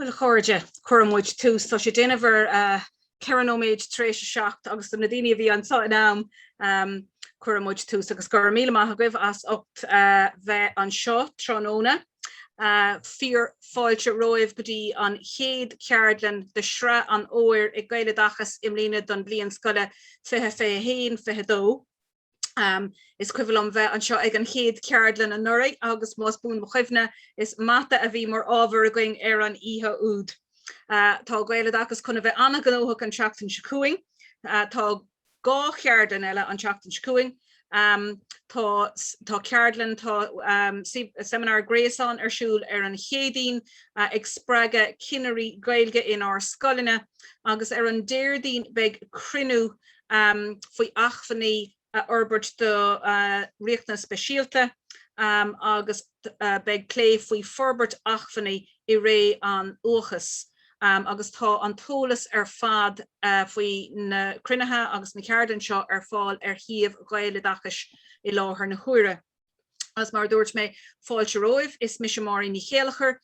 Bhuel, a chairde, cuirfidh muid tús. Tá sé ag déanamh ar 4 nóiméad tar éis a 7 agus do na daoine a bhí anseo in am, cuirfidh muid tús agus go raibh míle maith agaibh as ucht bheith anseo tráthnóna. Fíor fáilte romhaibh go dtí an chéad cheardlann de shraith an Fhómhair i Gaeloideachas i mbliana don bhliain scoile 2021, 22. Is cuimhin liom bheith anseo ag an chéad cheardlann anuraidh agus más buan mo chuimhne, is mata a bhí mar ábhar againn ar an oíche úd. Tá Gaeloideachas chun a bheith an-ghnóthach an tseachtain seo chugainn. Tá 2 cheardlann eile an tseachtain seo chugainn. Tá tá ceardlann, tá seimineár gréasáin ar siúl ar an Chéadaoin ag spreagadh cinnirí Gaeilge inár scoileanna agus ar an Déardaoin beidh cruinniú faoi acmhainní a fhorbairt do riachtanais speisialta agus beidh plé faoi forbairt acmhainní i ré an uathachais agus tá an t-eolas ar fad faoi na cruinnithe agus na ceardlanna seo ar fáil ar shuíomh Ghaeloideachais i láthair na huaire. Agus mar a dúirt mé, fáilte romhaibh, is mise Máirín Ní Chéilleachair,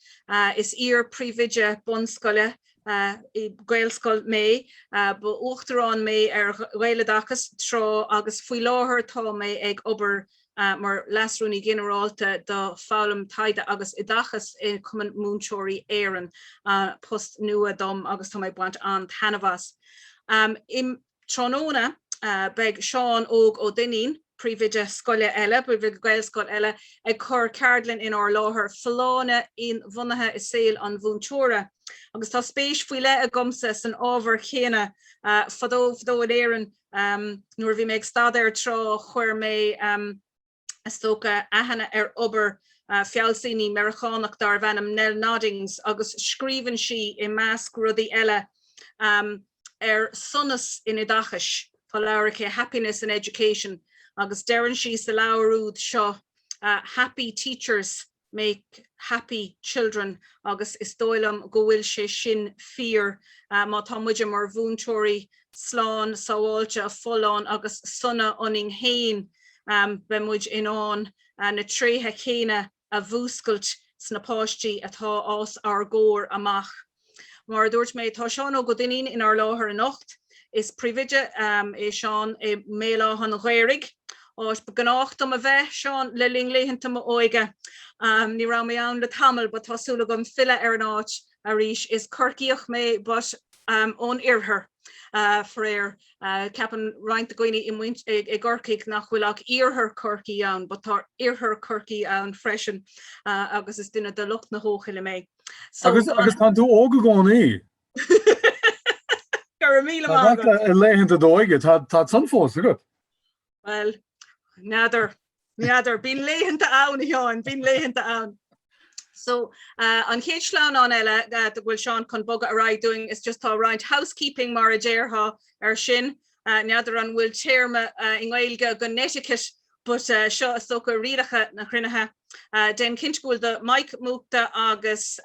is iar-phríomhoide bunscoile i Gaelscoil mé, ba uachtarán mé ar Ghaeloideachas tráth agus faoi láthair tá mé ag obair mar Leas-Rúnaí Ginearálta do Foghlaim, Taighde agus Oideachas i Cumann Múinteoirí Éireann, post nua dom agus tá mé ag baint an-taitneamh as. Tráthnóna, beidh Seán Óg Ó Duinnín, príomhoide scoile eile, príomhoide Gaelscoil eile, ag cur ceardlann inár láthair, Folláine Inbhuanaithe i Saol an Mhúinteora. Agus tá spéis faoi leith agamsa san ábhar chéanna. Fadó fadó in Éirinn, nuair a bhí mé ag staidéar tráth, chuir mé, is dócha, aithne ar obair fealsúnaí Meiriceánach darbh ainm Nell Noddings agus scríobhann sí, i measc rudaí eile, ar sonas in oideachais. Tá leabhar aici, Happiness in Education, agus deireann sí sa leabhar úd seo, Happy teachers make happy children agus is dóigh liom go bhfuil sé sin fíor má tá muide mar mhúinteoirí slán, sábháilte, folláin agus sona ionainn féin, beidh muid in ann na tréithe céanna a mhúscailt sna páistí atá os ár gcomhair amach. Mar a dúirt mé, tá Seán Óg Ó Duinnín inár láthair anocht. Is príomhoide é Seán i mBéal Átha an Ghaorthaidh, áit ba ghnách dom a bheith, Seán, le linn laethanta m'óige. Ní raibh mé ann le tamall but tá súil agam filleadh ar an áit arís. Is Corcaíoch mé but ón oirthear, faraor. Ceapann roinnt de dhaoine i gCorcaigh nach bhfuil ach iarthar Chorcaí ann but tá oirthear Chorcaí ann freisin agus is duine de lucht na hEochaille mé. So, agus agus tá tú óg i gcónaí. Go raibh míle maith agat. I laethanta d'óige, tá tá san fós agat. Well, n'fheadar, n'fheadar, bíonn laethanta ann, a Sheáin, bíonn laethanta ann. So, uh, an chéad sleamhnán eile uh, go bhfuil Seán chun bogadh ar aghaidh dúinn is just tá roinnt housekeeping mar a déarfá ar sin. Uh, n'fheadar an bhfuil téarma uh, i nGaeilge go netiquette But seo is dócha rialacha na chruinnithe. Déan cinnte go bhfuil do mic múchta agus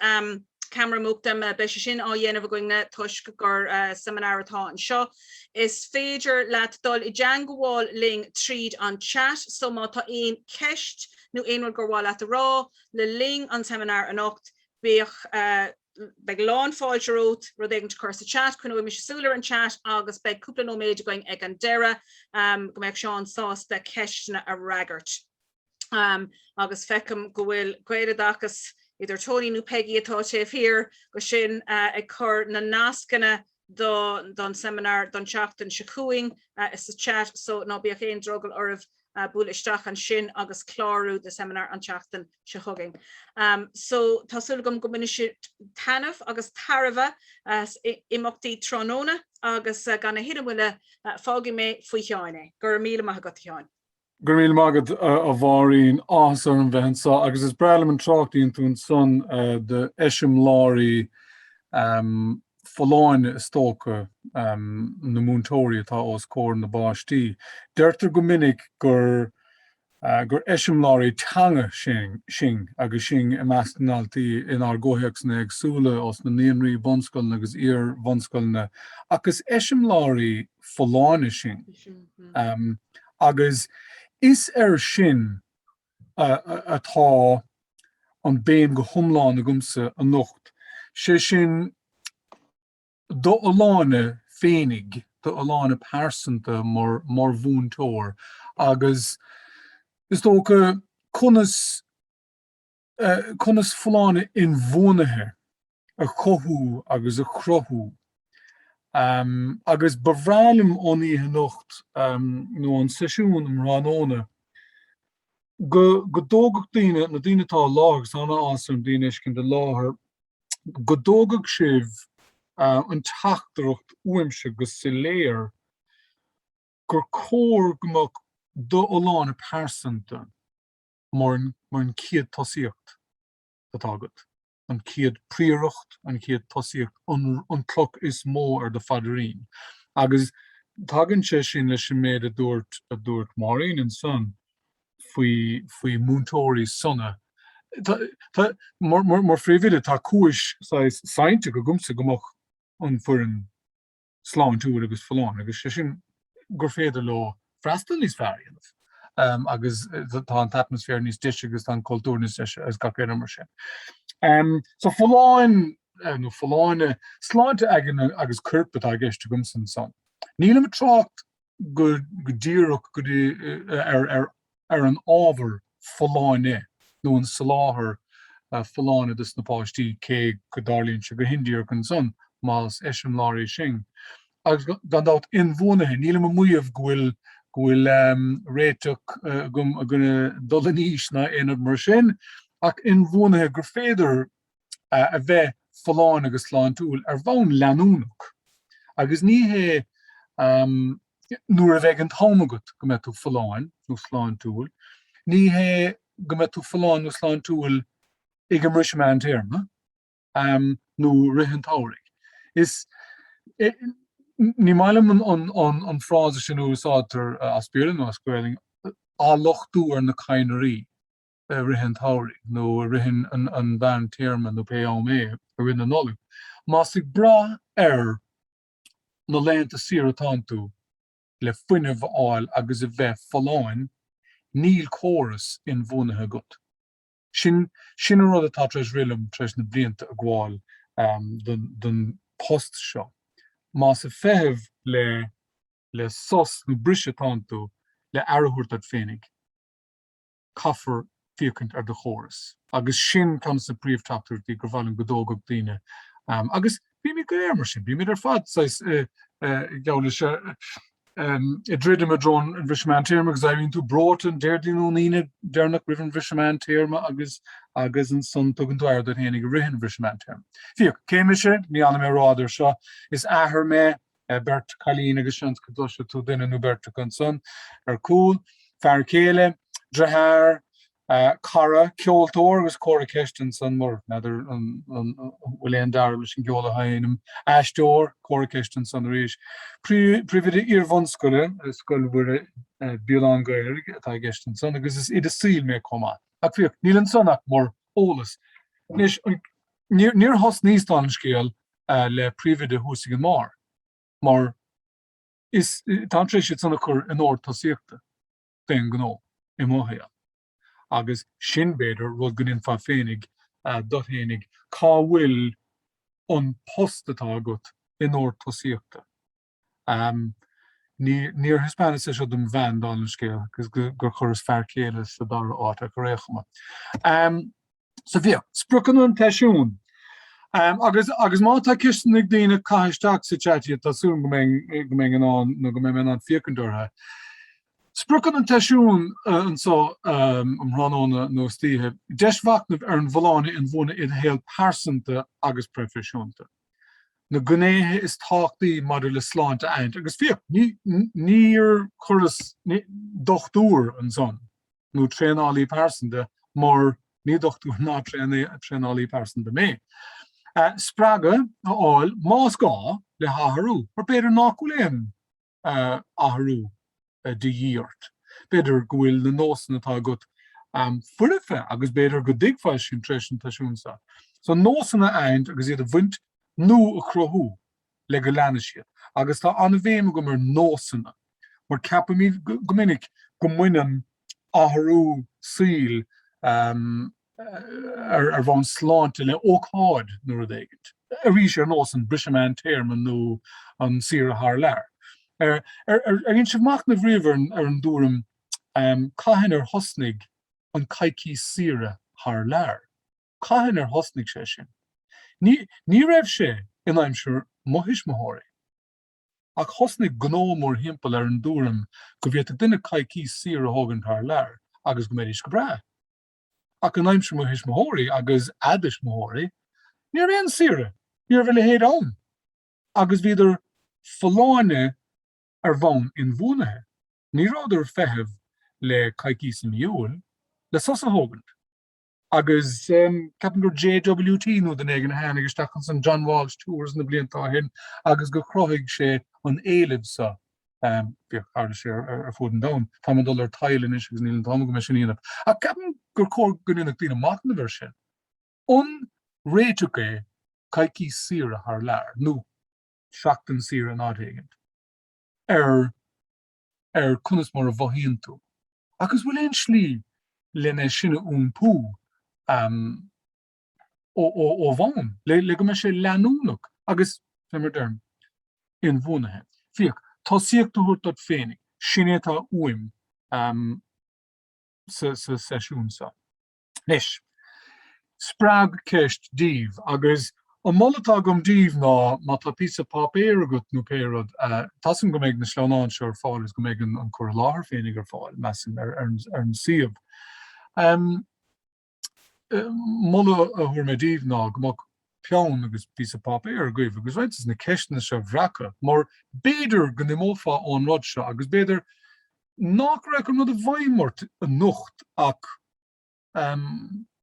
camera múchta, beidh sé sin á dhéanamh againne toisc gur seimineár atá anseo. Is féidir leat dul i dteangmháil linn tríd an chat, so má tá aon cheist nó aon rud gur mhaith leat a rá le linn an tseimineáir anocht, bíodh Beidh lán fáilte romhat rud éigin a chur sa chat, coinneoidh mise súil ar an chat agus beidh cúpla nóiméad againn ag an deireadh go mbeidh Seán sásta ceisteanna a fhreagairt. Agus feicim go bhfuil Gaeloideachas, idir Tony nó Peggy atá taobh thiar go sin, ag cur na nascanna don seimineár don tseachtain seo chugainn sa chat so ná bíodh aon drogall oraibh bualadh isteach ansin agus clárú do seimineár an tseachtain seo chugainn. So tá súil agam go mbainfidh sibh taitneamh agus tairbhe as imeachtaí tráthnóna agus gan a thuilleadh moille fágfaidh mé faoi Sheáin é. Go raibh míle maith agat a Sheáin. Go raibh míle maith agat a Mháirín, áthas orm bheith anseo agus is breá liom an trácht a dhein tú ansan d'eiseamláirí folláine is dócha, na múinteoirí atá os comhair na bpáistí. Deirtear go minic gur gur eiseamláirí teanga sinn sinn agus sinn i measc na ndaltaí inár gcomhthéacsanna éagsúla, ós na naíonraí, bunscoileanna agus iar-bhunscoileanna, ach is eiseamláirí folláine sinn. Agus is air sin atá an béim go hiomlán agamsa anocht. Sé sin, d'fholláine féinig, d'fholláine pearsanta mar mar mhúinteoir agus is dócha conas conas folláine inbhuanaithe a chothú agus a chruthú. Agus ba bhreá liom ón oíche anocht nó ón seisiún um thráthnóna go go dtógfadh daoine, na daoine atá i láthair, agus tá an-áthas orm daoine a fheiscint i láthair, go dtógfadh sibh an teachtaireacht uaimse go soiléir gur cóir go mbeadh d'fholláine pearsanta mar an chéad tosaíocht atá agat, an chéad príoracht, an chéad tosaíocht, an cloch is mó ar do phaidrín. Agus tagann sé sin leis an méid a dúirt a dúirt Máirín ansan faoi faoi múinteoirí sona. Tá tá mar mar mar phríomhoide tá cúis saghas scientific agamsa go mbeadh an foireann sláintiúil agus folláin agus sé sin gur féidir leo freastal níos fearr a dhéanamh agus tá an t-atmaisféar níos deise agus tá an cultúr níos deise agus gach aon rud mar sin. So folláin nó folláine, sláinte aigne agus coirp atá i gceist agamsa ansan. Nílim ag trácht go díreach go dtí ar ar an ábhar folláine nó an soláthar folláine dos na páistí, cé go dtarlaíonn sé go hindíreach ansan, más eiseamláirí sinn. Agus gan dabht inbhuanaithe, nílim ag maíomh go bhfuil go bhfuil réiteach agam i gcoinne dul in aois ná aon rud mar sin, ach inbhuanaithe gur féidir a bheith folláin agus sláintiúil ar bhonn leanúnach. Agus ní hé nuair a bheidh an t-am agat go mbeidh tú folláin nó sláintiúil, ní hé go mbeidh tú folláin nó sláintiúil ag an mbriseadh meántéarma nó rith an tsamhraidh. Is ní maith liom an frása sin a úsáidtear as Béarla nó as Gaelainn, á lochtú ar na cadhnraí. i rith an tsamhraidh nó i rith an mheántéarma nó pé am é, i rith na Nollag. Más ag brath ar na laethanta saoire atánn tú le fuinneamh a fháil agus a bheith folláin, níl córas inbhuanaithe agat. Sin sin an rud atá tar éis rith liom tar éis na blianta ag gabháil don post seo. Más ag feitheamh le le sos nó briseadh atánn tú le aire a thabhairt duit féinig, caithfear féachaint ar do chóras. Agus sin ceann de na príomh-teachtaireachtaí gur mhaith liom go dtógfadh daoine. Agus bímid go léir mar sin, bímid ar fad saghas geall leis ag druidim i dtreo an bhriseadh meántéarma agus éiríonn tú breoite an Déardaoin nó an Aoine deireanach roimh an bhriseadh meántéarma agus agus ansan tugann tú aire duit féin i rith an bhriseadh meántéarma. Féach, cé mise? Ní fhanfaidh mé rófhada ar seo. Is athair mé. beirt cailín agus seans go gcloisfidh tú duine nó beirt acu ansan ar cúl, fear céile, deartháir, cara, ceoltóir agus comhartha ceiste ansan mar n'fheadar an bhfuil aon dealramh leis an gceol a sheinnim, aisteoir, comhartha ceiste ansan arís, príomhoide iar-bhunscoile, Scoil Mhuire Bialán Gaelg atá i gceist ansan agus is oide saoil mé chomh maith. Ach féach, níl ansan ach mar eolas. Anois, níor thosnaíos dála an scéil le príomhoide thuas ag an mbarr, mar is táim tar éis iad san a chur in ord tosaíochta d'aon ghnó i mo shaol. Agus sin, b'fhéidir, rud go ndéanfá féinig duit fhéinig, cá bhfuil an post atá agat in ord tosaíochta? Níor thaispeánas é seo dom bhean, dála an scéil, agus gur chuireas fear céile sa dara háit ach ar aon chuma. So féach, spriocanna an tseisiúin. Agus agus má tá ceisteanna ag daoine, caith isteach sa chat iad, tá súil agam go mbeinn go mbeinn in ann nó go mbeidh mé in ann féachaint orthu. Spriocanna an tseisiúin anseo um thráthnóna nó istoíche, deis mhachnaimh ar an bhfolláine inbhuanaithe i do shaol pearsanta agus proifisiúnta. Na gnéithe is tábhachtaí maidir le sláinte a aithint, agus féach, níor chuireas dochtúir ansan nó traenálaí pearsanta mar ní dochtúir ná traenálaí pearsanta mé. Spreagadh a fháil más gá le hathrú, mar b'fhéidir nach bhfuil aon athrú de dhíth ort. B'fhéidir go bhfuil na nósanna atá agat foirfe agus b'fhéidir go dtuigfeá sin tar éis an tseisiúin seo. So nósanna a aithint agus iad a bhaint nó a chruthú le go leanfaidh siad. Agus tá an-bhéim agam ar nósanna mar ceapaimid go minic go mbaineann athrú saoil. Ar bhonn sláinte le ócáid nó rud éigint. Arís ar nós an briseadh meántéarma nó an saoire thar lear. Ar dhein sibh machnamh riamh ar an dtuairim cathain ar thosnaigh an coicís saoire thar lear? Cathain ar thosnaigh sé sin? Ní ní raibh sé in aimsir mo thuismitheoirí. Ach thosnaigh gnó mórthimpeall ar an dtuairim go bhféadfadh duine coicís saoire a thógaint thar lear agus go mbeidís go breá. Ach in aimsir mo thuismitheoirí agus a dtuismitheoirí, ní raibh aon saoire, ní raibh a leithéid ann. Agus bhíodar folláine ar bhonn inbhuanaithe. Ní rabhadar ag feitheamh le coicís i mí Iúil le sos a thógaint. Agus ceapaim gur JWT nó duine éigin a tháinig isteach ansan, John Walsh Tours na blianta ó shin agus gur chruthaigh sé an éileamh seo. Bhíodh, tharla sé ar fud an domhain. Táim ag dul ar tadhall anois agus níl an t-am agam é sin a dhéanamh. Ach ceapaim gur chóir go ndéanfadh daoine machnamh air sin. An réiteach é coicís saoire thar lear, nó seachtain saoire in áit éigint, ar ar conas mar a mhothaíonn tú, agus bhfuil aon slí lena sin a iompú ó bhonn, le go mbeidh sé leanúnach agus, fé mar a deirim, inbhuanaithe. Féach, tosaíocht a thabhairt duit féinig, sin é atá uaim sa seisiún seo. Anois, spreagcheist daoibh, agus an moladh atá agam daoibh ná má tá píosa páipéir agat nó pé rud, tá's agam go mbeidh na sleamhnáin seo ar fáil agus go mbeidh an cur i láthair féinig ar fáil, measaim, ar an suíomh. Moladh a thabharfaidh mé daoibh ná go mbeadh peann agus píosa páipéir agaibh agus roinnt de na ceisteanna seo a bhreacadh, mar b'fhéidir go n-imeofá ón rud seo agus b'fhéidir nach raghadh an rud i bhfeidhm ort anocht ach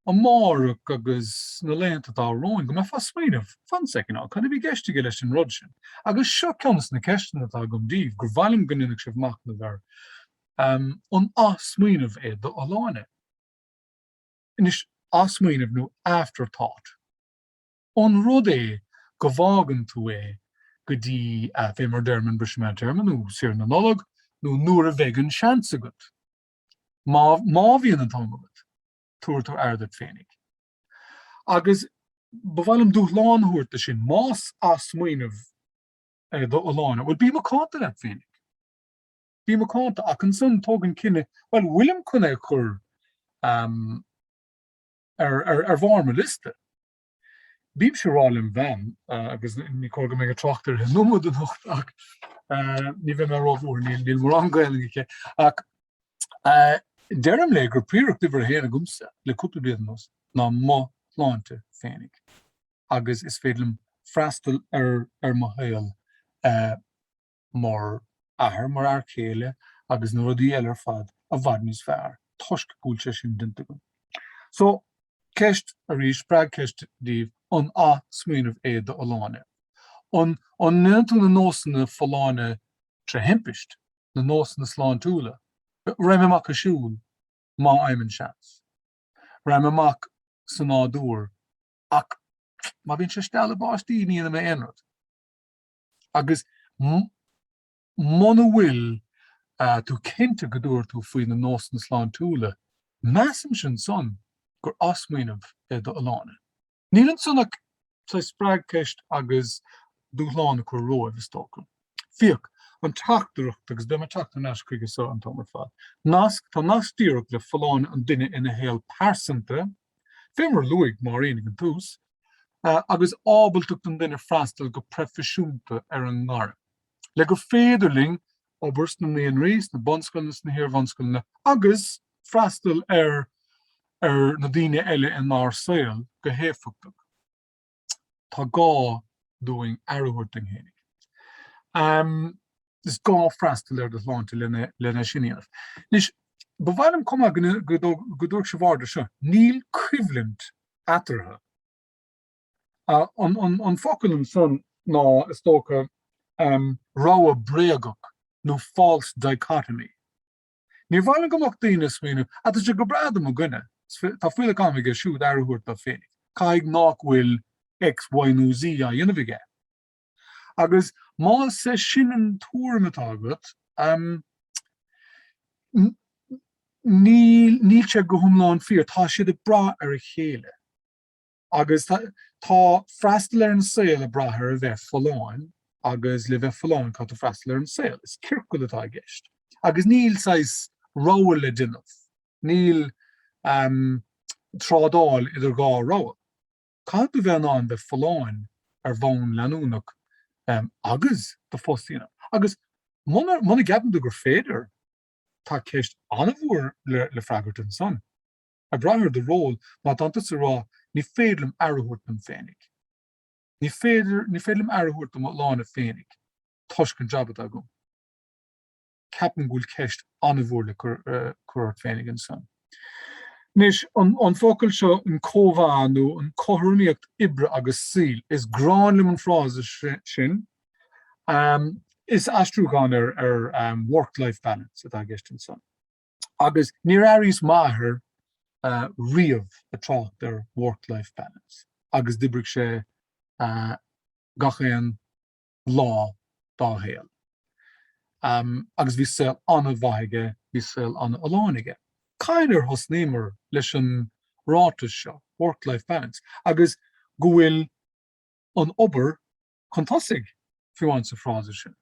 amárach agus na laethanta atá romhainn, go mbeifeá ag smaoineamh, fan soicind now, cad a bhí i gceist aige leis an rud sin? Agus seo ceann de na ceisteanna atá agam daoibh, gur mhaith liom go ndéanfadh sibh machnamh air, an athsmaoineamh é d'fholláine? Anois, athsmaoineamh nó afterthought, an rud é go bhfágann tú é go dtí, fé mar a deirim, an briseadh meántéarma nó saoire na Nollag nó nuair a bheidh an seans agat? Má, má bhíonn an t-am agat, tabharfaidh tú aire duit féinig. Agus ba mhaith liom dúshlán a thabhairt de sin, más athsmaoineamh é d'fholláine, bhuel, bí macánta leat féinig. Bí macánta, ach ansan tóg an cinneadh, bhuel, bhfuilim chun é a chur ar, ar, ar bharr mo liosta? Bímse ag rá lem bhean, agus ní cóir go mbeinn ag trácht uirthi an iomad anocht ach ní bheidh mé róbhuartha, níl mórán Gaelainne aici, ach deirim léi gur príoracht uimhir a haon agamsa le cúpla bliain anuas ná mo shláinte féinig agus is féidir liom freastal ar mo shaol mar athair, mar fhear céile agus na rudaí eile ar fad i bhfad níos fearr toisc go bhfuil sé sin déanta agam. So, ceist arís, spreagcheist daoibh, an athsmaoineamh é d'fholláine? An an ndéanann tú na nósanna folláine tré thimpist, na nósanna sláintiúla? Raghaidh mé amach ag siúl má fhaighim an seans. Raghaidh mé amach sa nádúr ach má bhíonn sé ag stealladh báistí ní dhéanfaidh mé aon rud. Agus muna bhfuil tú cinnte go dtabharfaidh tú faoi na nósanna sláintiúla, measaimse ansan gur athsmaoineamh é d'fholláine. Níl ansan ach saghas spreagcheist agus dúshlán a chur romhaibh, is dócha. Féach, an teachtaireacht, agus beidh mé ag teacht thar n-ais chuige seo an t-am ar fad. Nasc, tá nasc díreach le folláine an duine ina shaol pearsanta, fé mar a luaigh Máirín ag an tús, agus ábaltacht an duine freastal go proifisiúnta ar an ngairm, le gur féidir linn obair sna naíonraí, sna bunscoileanna, sna hiar-bhunscoileanna agus freastal ar ar na daoine eile inár saol go héifeachtach. Tá gá dúinn aire a thabhairt dúinn fhéinig. Is gá freastal ar do shláinte lena lena sin a dhéanamh. Anois, ba mhaith liom chomh maith go go dtabharfadh sibh aird ar seo, níl coimhlint eatarthu. An focal ansan ná, is dócha, rogha bréagach nó false dichotomy. Níor mhaith liom go mbeadh daoine ag smaoineamh, 'Ah, tá sé go breá do mo dhuine, tá fuílleach ama aige siúd aire a thabhairt dó féinig, caithfidh nách bhfuil X, Y nó Z á dhéanamh aige. Agus más é sin an tuairim atá agat,. Níl, níl sé go hiomlán fíor, tá siad ag brath ar a chéile. Agus tá, tá freastal ar an saol ag brath ar a bheith folláin agus le bheith folláin caithfidh tú freastal ar an saol. Is ciorcal atá i gceist. Agus níl saghas rogha le déanamh. Níl trádáil idir dhá rogha. Caithfidh tú bheith in ann bheith folláin ar bhonn leanúnach agus do phost a dhéanamh. Agus muna, muna gceapann tú gur féidir, tá ceist an-mhór le freagairt ansan. Ag brath ar do ról, má tá tusa ag rá ní féidir liom aire a thabhairt dom féinig, ní féidir, ní féidir liom aire a thabhairt do m'fholláine féinig toisc an jab atá agam. Ceapaim go bhfuil ceist an-mhór le cur ort féinig ansan. Anois, an focal seo, an cóimheá nó an cothromaíocht oibre agus saoil, is gráin liom an frása sin. Is aistriúchán ar work-life balance atá i gceist ansan. Agus níor airíos m'athair riamh ag trácht ar work-life balance agus d'oibrigh sé gach aon lá dá shaol. Agus bhí saol an-mhaith aige, bhí saol an-fholláin aige. Cathain ar thosnaíomar leis an ráiteas seo, work-life balance, agus go bhfuil an obair chun tosaigh, fiú amháin sa frása sin.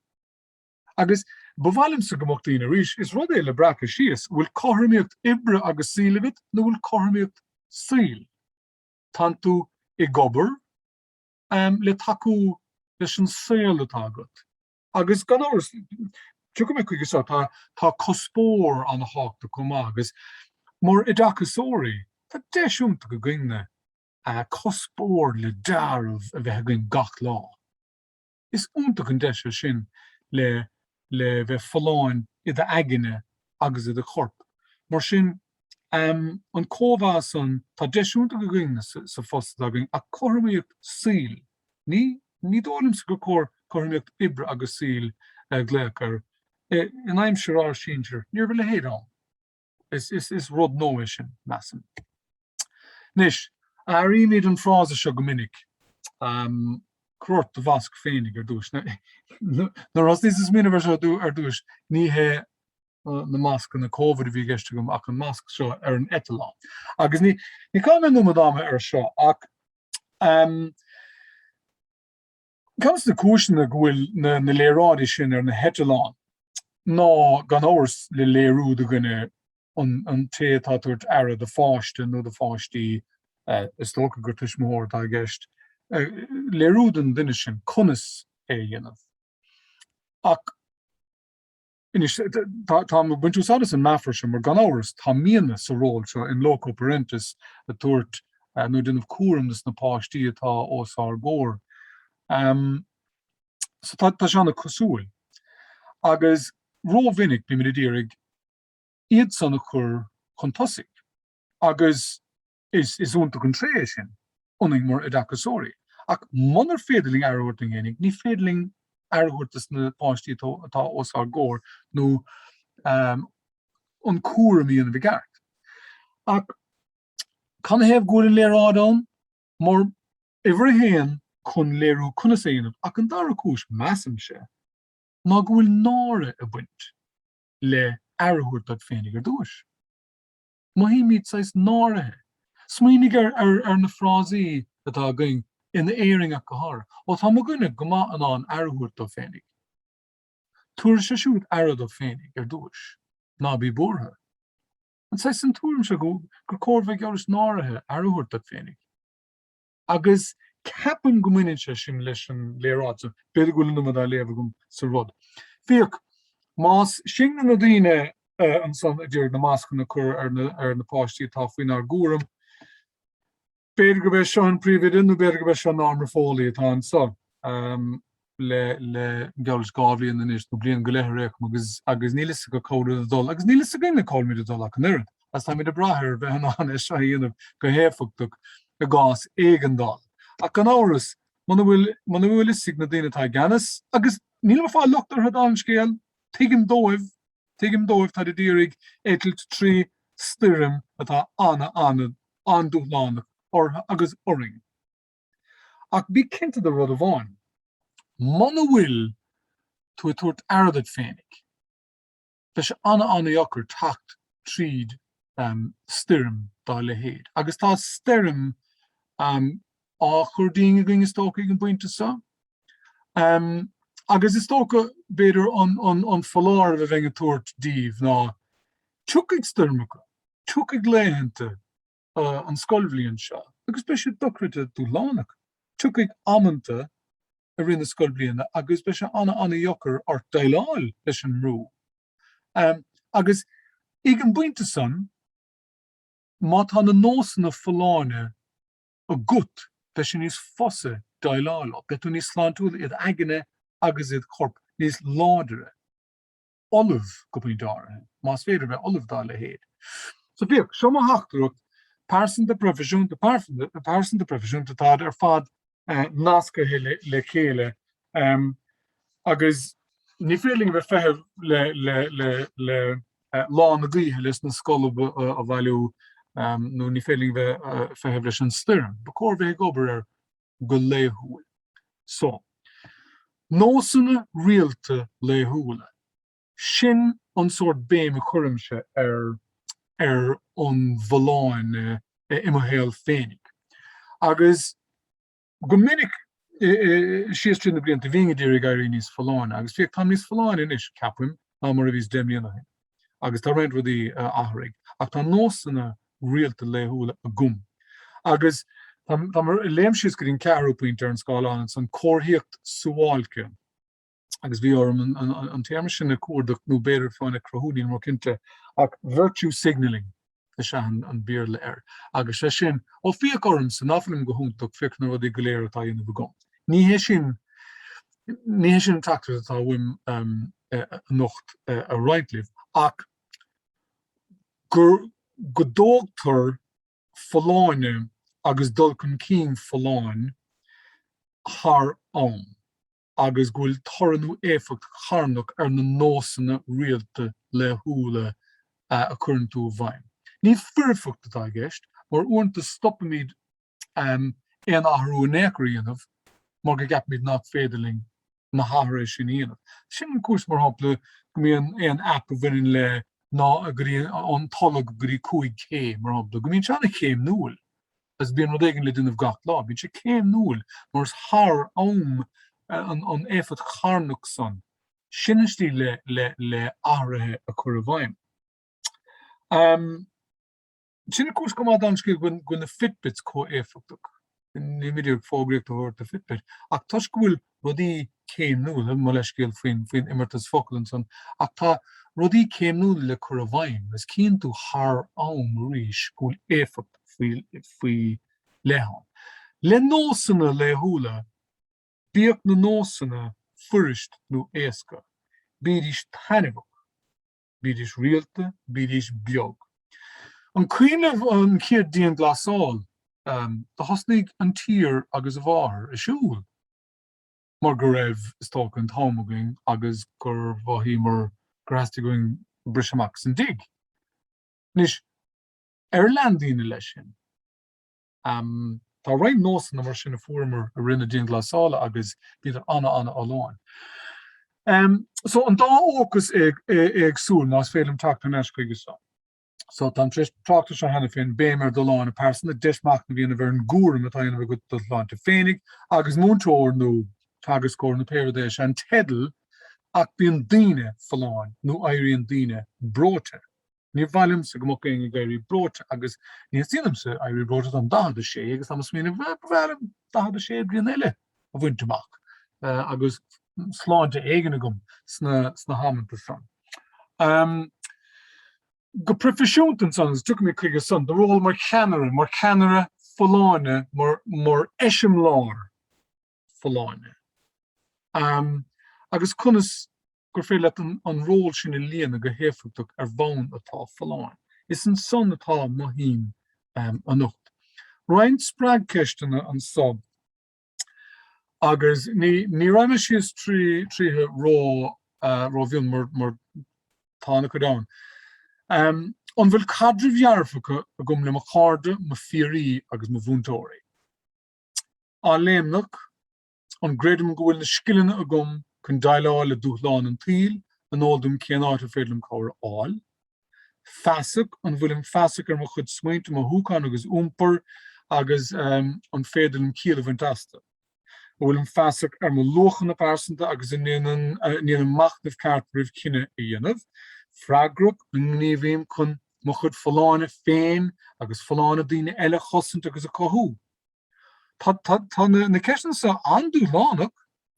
Agus ba mhaith liomsa go mbeadh daoine arís, is rud é le breacadh síos, bhfuil cothromaíocht oibre agus saoil agat nó bhfuil cothromaíocht saoil? Tánn tú ag obair le tacú leis an saol atá agat. Agus gan amhras, tiocfaidh mé chuige seo, tá tá cuspóir an-thábhachtach chomh maith agus mar oideachasóirí, tá deis iontach againne cuspóir le deáramh a bheith againn gach lá. Is iontach an deis é sin le le bheith folláin i d'aigne agus i do chorp. Mar sin, an cóimheá san, tá deis iontach againn sa phost atá againn ach cothromaíocht saoil, ní ní dóigh liomsa gur cóir cothromaíocht oibre agus saoil a ghlaoch air. In aimsir ár sinsir, ní raibh a leithéid ann. Is rud nua é sin, measaim. Anois, airímid an frása seo go minic, cuir ort do mhasc féinig ar dtúis. Nuair a thosnaíos ag smaoineamh air seo ar dtúis, ní hé na mascanna Covid a bhí i gceist agam ach an masc seo ar an eitleán. Agus ní chaithfidh mé an iomad ama air seo ach ceann de na cúiseanna go bhfuil na léaráidí sin ar na heitleáin ná gan amhras le léiriú do dhuine an té atá ag tabhairt aire do pháiste nó do pháistí, is dócha gur tuismitheoir atá i gceist, léiriú don duine sin conas é a dhéanamh. Ach anois, táim ag baint úsáid as an meafar seo mar gan amhras táimidne sa ról seo in loco parentis ag tabhairt nó ag déanamh cúram dos na páistí atá os ár gcomhair. So tá sé an-cosúil. Agus rómhinic bímid ag iarraidh iad san a chur chun tosaigh agus is is iontach an tréith é sin ionainn mar oideachasóirí. Ach munar féidir linn aire a thabhairt dúinn fhéinig, ní féidir linn aire a thabhairt dos na páistí atá os ár gcomhair nó an cúram a dhéanamh i gceart. Ach canathaobh go bhfuil an léaráid ann? Mar uimhir a haon chun léiriú conas é a dhéanamh ach an dara cúis, measaimse, ná go bhfuil náire ag baint le aire a thabhairt duit féinig ar dtúis. Mothaímid saghas náirithe. Smaoinigh ar ar na frásaí atá againn, in Éirinn ach go háirithe. Ó tá mo dhuine go maith in ann aire a thabhairt dó féinig. Tabharfaidh sé siúd aire dó féinig ar dtúis. Ná bí buartha. An saghas an tuairim seo go gur cóir bheith geall leis náirithe aire a thabhairt duit féinig. Agus ceapaim go mbaineann sé sin leis an léaráid so b'fhéidir go bhfuil an iomad á léamh agam sa rud. Féach, más sinne na daoine ansan a d'iarraidh na mascanna a chur ar na, ar na páistí atá faoinár gcúram, b'fhéidir gurb é seo an príomhoide nó b'fhéidir gurb é seo Norma Foley atá anso le, le geall leis 2 bhliain anois nó bliain go leith ar aon chuma agus, agus níl fhios acu cá bhfuil ag dul agus níl fhios againne cá bhfuilimid ag dul ach an oiread. Agus táimid ag brath ar bheith in ann é seo a dhéanamh go héifeachtach i gcás éigeandála. Ach gan amhras, muna bhfuil, muna bhfuil fhios ag na daoine atá i gceannas, agus nílim ag fáil locht orthu dála an scéil, tuigim dóibh, tuigim dóibh, táid ag iarraidh eitilt trí stoirm atá ana, ana, an-dúshlánach orthu agus orainn. Ach bí cinnte de rud amháin, muna bhfuil tú ag tabhairt aire duit féinig, Beidh sé an-an-dheacair teacht tríd stoirm dá leithéid. Agus tá stoirm á chur dínn againn is dócha ag an bpointe seo. Agus is dócha, b'fhéidir, an foláireamh a bheinn ag tabhairt daoibh ná tiocfaidh stoirmeacha, tiocfaidh laethanta an scoilbhliain seo agus beidh siad dochreidte dúshlánach. Tiocfaidh amanta i rith na scoilbhliana agus beidh sé ana-ana-dheacair ort déileáil leis an mbrú. Agus ag an bpointe san, má tá na nósanna folláine agat, beidh sé níos fusa déileáil leo, beidh tú níos sláintiúla, id aigne agus id chorp níos láidre, ullamh go pointe áirithe, más féidir bheith ullamh dá leithéid. So féach, seo mo theachtaireacht pearsanta, proifisiúnta, pearsanta, proifisiúnta, táid ar fad nasctha le chéile agus ní féidir linn a bheith ag feitheamh le lá na gaoithe leis na scolb a bhailiú nó ní féidir linn a bheith ag feitheamh leis an stoirm. Ba chóir bheith ag obair air go laethúil. So, nósanna rialta laethúla, sin an sórt béim a chuirimse ar ar an bhfolláine i mo shaol féinig. Agus go minic síos tríd na blianta bhínn ag iarraidh éirí níos folláine agus féach táim níos folláine anois, ceapaim, ná mar a bhíos 10 mbliana ó shin. Agus tá roinnt rudaí a athraigh ach tá nósanna rialta laethúla agam. Agus táim ag léim síos go dtí an ceathrú pointe ar an scáileán ansan, comharthaíocht suáilce. Agus bhí orm an téarma sin a chuardach, nó b'fhéidir fiú a chruthú, nílim róchinnte, ach virtue signalling is ea an Béarla air. Agus sé sin, ó féach ormsa, ná fuilim go hiontach, féach na rudaí go léir atá á dhéanamh agam. Ní hé sin, ní hé sin an teachtaireacht atá uaim anocht a roinnt libh, ach gur, go dtógtar folláine agus dul chun cinn folláin thar am agus go bhfuil toradh nó éifeacht charnach ar na nósanna rialta laethúla a chuireann tú i bhfeidhm. Ní foirfeacht atá i gceist, mar uaireanta stopaimid aon athrú in aon chor a dhéanamh mar go gceapaimid nach féidir linn na hathruithe sin a dhéanamh. Sin an cúis, mar shampla, go mbíonn aon aip a bhaineann le ná go dtí an tolg go dtí 5K, mar shampla, go mbíonn sé an-chéimniúil agus bíonn rud éigin le déanamh gach lá. Bíonn sé céimniúil mar is thar am an éifeacht charnach san. Sin an slí le athruithe a chur i bhfeidhm. Sin an cúis chomh maith don scéal go bhfuil na Fitbits chomh éifeachtach. Níl mé ag iarraidh fógraíocht a thabhairt do Fitbit, ach toisc go bhfuil rudaí céimniúla, mo leithscéal faoin faoin imeartas focal ansan, ach tá rudaí céimniúla le cur i bhfeidhm agus cíonn tú thar am arís go bhfuil éifeacht faoi faoi leith ann. Le nósanna laethúla, bíodh na nósanna fuirist nó éasca, bídís taitneamhach. bídís rialta, bídís beag. An cuimhin libh an chéad dianghlasáil? Do thosnaigh an tír agus a mháthair ag siúl mar go raibh, is dócha, an t-am againn agus gur mhothaíomar gur theastaigh uainn briseadh amach as an dtigh. Anois, ar lean daoine leis sin? Tá roinnt nósanna mar sin a fuaireamar i rith na dianghlasála agus bhíodar ana-ana-fholláin. So an dá fhócas éagsúil, más féidir liom teacht thar n-ais chuige seo. So táim tar éis trácht air seo cheana féin, béim ar d'fholláine pearsanta, deis machnamh a dhéanamh ar an gcúram atá á dhéanamh agat do shláinte féinig agus múinteoir nó teagascóir nó pé rud é is é an teideal ach bíonn daoine folláin nó éiríonn daoine breoite. Ní mhaith liomsa go mbeadh éinne ag éirí breoite agus ní theastaíonn uaimse éirí breoite, táim 46 agus táim ag smaoineamh, bhuel, ba bhreá liom 46 bliain eile a bhaint amach agus sláinte éigin agam sna sna hamanta san. Go proifisiúnta ansan, agus tiocfaidh mé chuige san, do ról mar cheannaire, mar cheannaire folláine, mar mar eiseamláir folláine. Agus conas gur féidir leat an ról sin a líonadh go héifeachtach ar bhonn atá folláin. Is ansan atá mo shuim anocht. Roinnt spreagcheisteanna anso agus ní raghaidh mé síos tríothu ró rómhion mar tá ana-chuid ann. An bhfuil caidrimh dhearfacha agam le mo chairde, mo phiaraí agus mo mhúinteoirí? Athléimneach, An gcreidim go bhfuil na scileanna agam chun déileáil le dúshláin an tsaoil? An eol dom cén áit ar féidir liom cabhair a fháil? Feasach, an bhfuilim feasach ar mo chuid smaointe, mothúchán agus iompar agus an féidir liom ciall a bhaint astu? An bhfuilim feasach ar mo luachanna pearsanta agus an ndéanaim machnamh ceart roimh chinneadh a dhéanamh? Freagrach, an ngníomhaím chun mo chuid folláine féin agus folláine daoine eile a chosaint agus a chothú? Tá na ceisteanna seo an-dúshlánach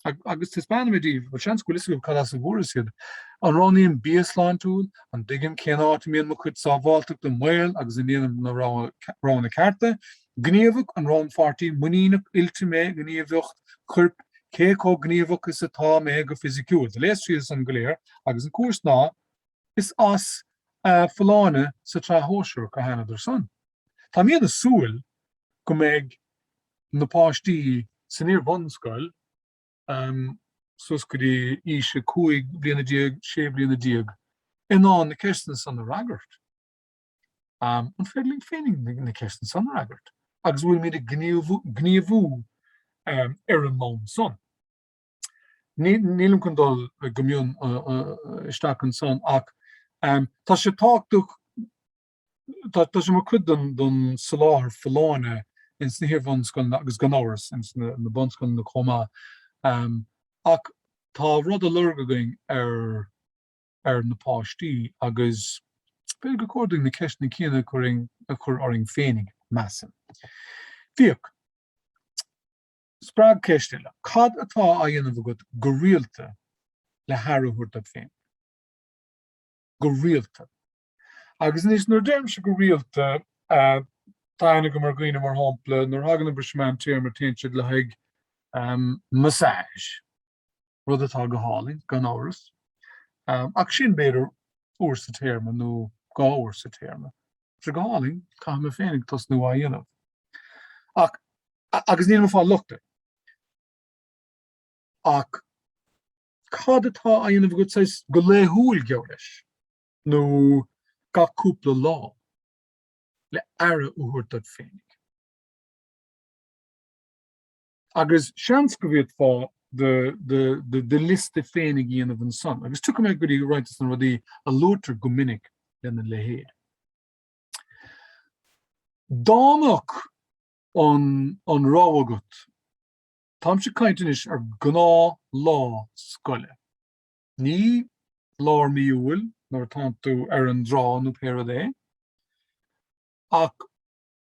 agus taispeánfaidh mé daoibh, bhuel seans go bhfuil fhios agaibh cad as a bhfuaireas iad. An roghnaím bia sláintiúil? An dtuigim cén áit a mbíonn mo chuid sábháilteachta i mbaol agus an ndéanaim na roghanna cearta? Gníomhach, an rannpháirtí muiníneach oilte mé i ngníomhaíocht choirp? Cé chomh gníomhach is atá mé go fisiciúil? Do léas iad san go léir agus an cúis ná is as Folláine sa tSraith Shóisearach a thánadar san. Tá mé ag súil go mbeidh na páistí san iar-bhunscoil suas go dtí aois a 15 bliana, 16 bliana in ann na ceisteanna san a fhreagairt. An féidir linn féinig na ceisteanna san a fhreagairt agus an bhfuilimid ag gníomhú ar an mbonn san? Nílim chun dul go mion isteach ansan ach tá sé tábhachtach Tá sé mar chuid den soláthar folláine ins na hiar-bhunscoileanna agus gan amhras ins na bunscoileanna chomh maith. Ach tá rud á lorg againn ar ar na páistí agus b'fhéidir gur chóir dúinn na ceisteanna céanna a chur orainn féinig, measaim. Bhíodh. Spreagcheist eile, cad atá á dhéanamh agat go rialta le haire a thabhairt duit féin? Go rialta. Agus anois, nuair a deirimse go rialta, tá aithne agam ar dhaoine, mar shampla, nuair a thagann an briseadh meántéarma, téann siad le haghaidh massage, rud atá go hálainn, gan amhras, ach sin, b'fhéidir, uair sa téarma nó dhá uair sa téarma. Tá sé go hálainn, caithfidh mé féinig tosnú á dhéanamh. Ach, agus nílim ag fáil locht air. Ach cad atá á dhéanamh agat saghas go laethúil, geall leis? nó gach cúpla lá, le aire a thabhairt duit féinig. Agus seans go bhféadfá do liosta féinig a dhéanamh ansan, agus tiocfaidh mé go dtí roinnt de na rudaí a luaitear go minic lena leithéid. Dá mbeadh an rogha agat, táimse ag caint anois ar gnáth lá scoile, Ní lár mí Iúil nuair atánn tú ar an dtrá nó pé rud é, ach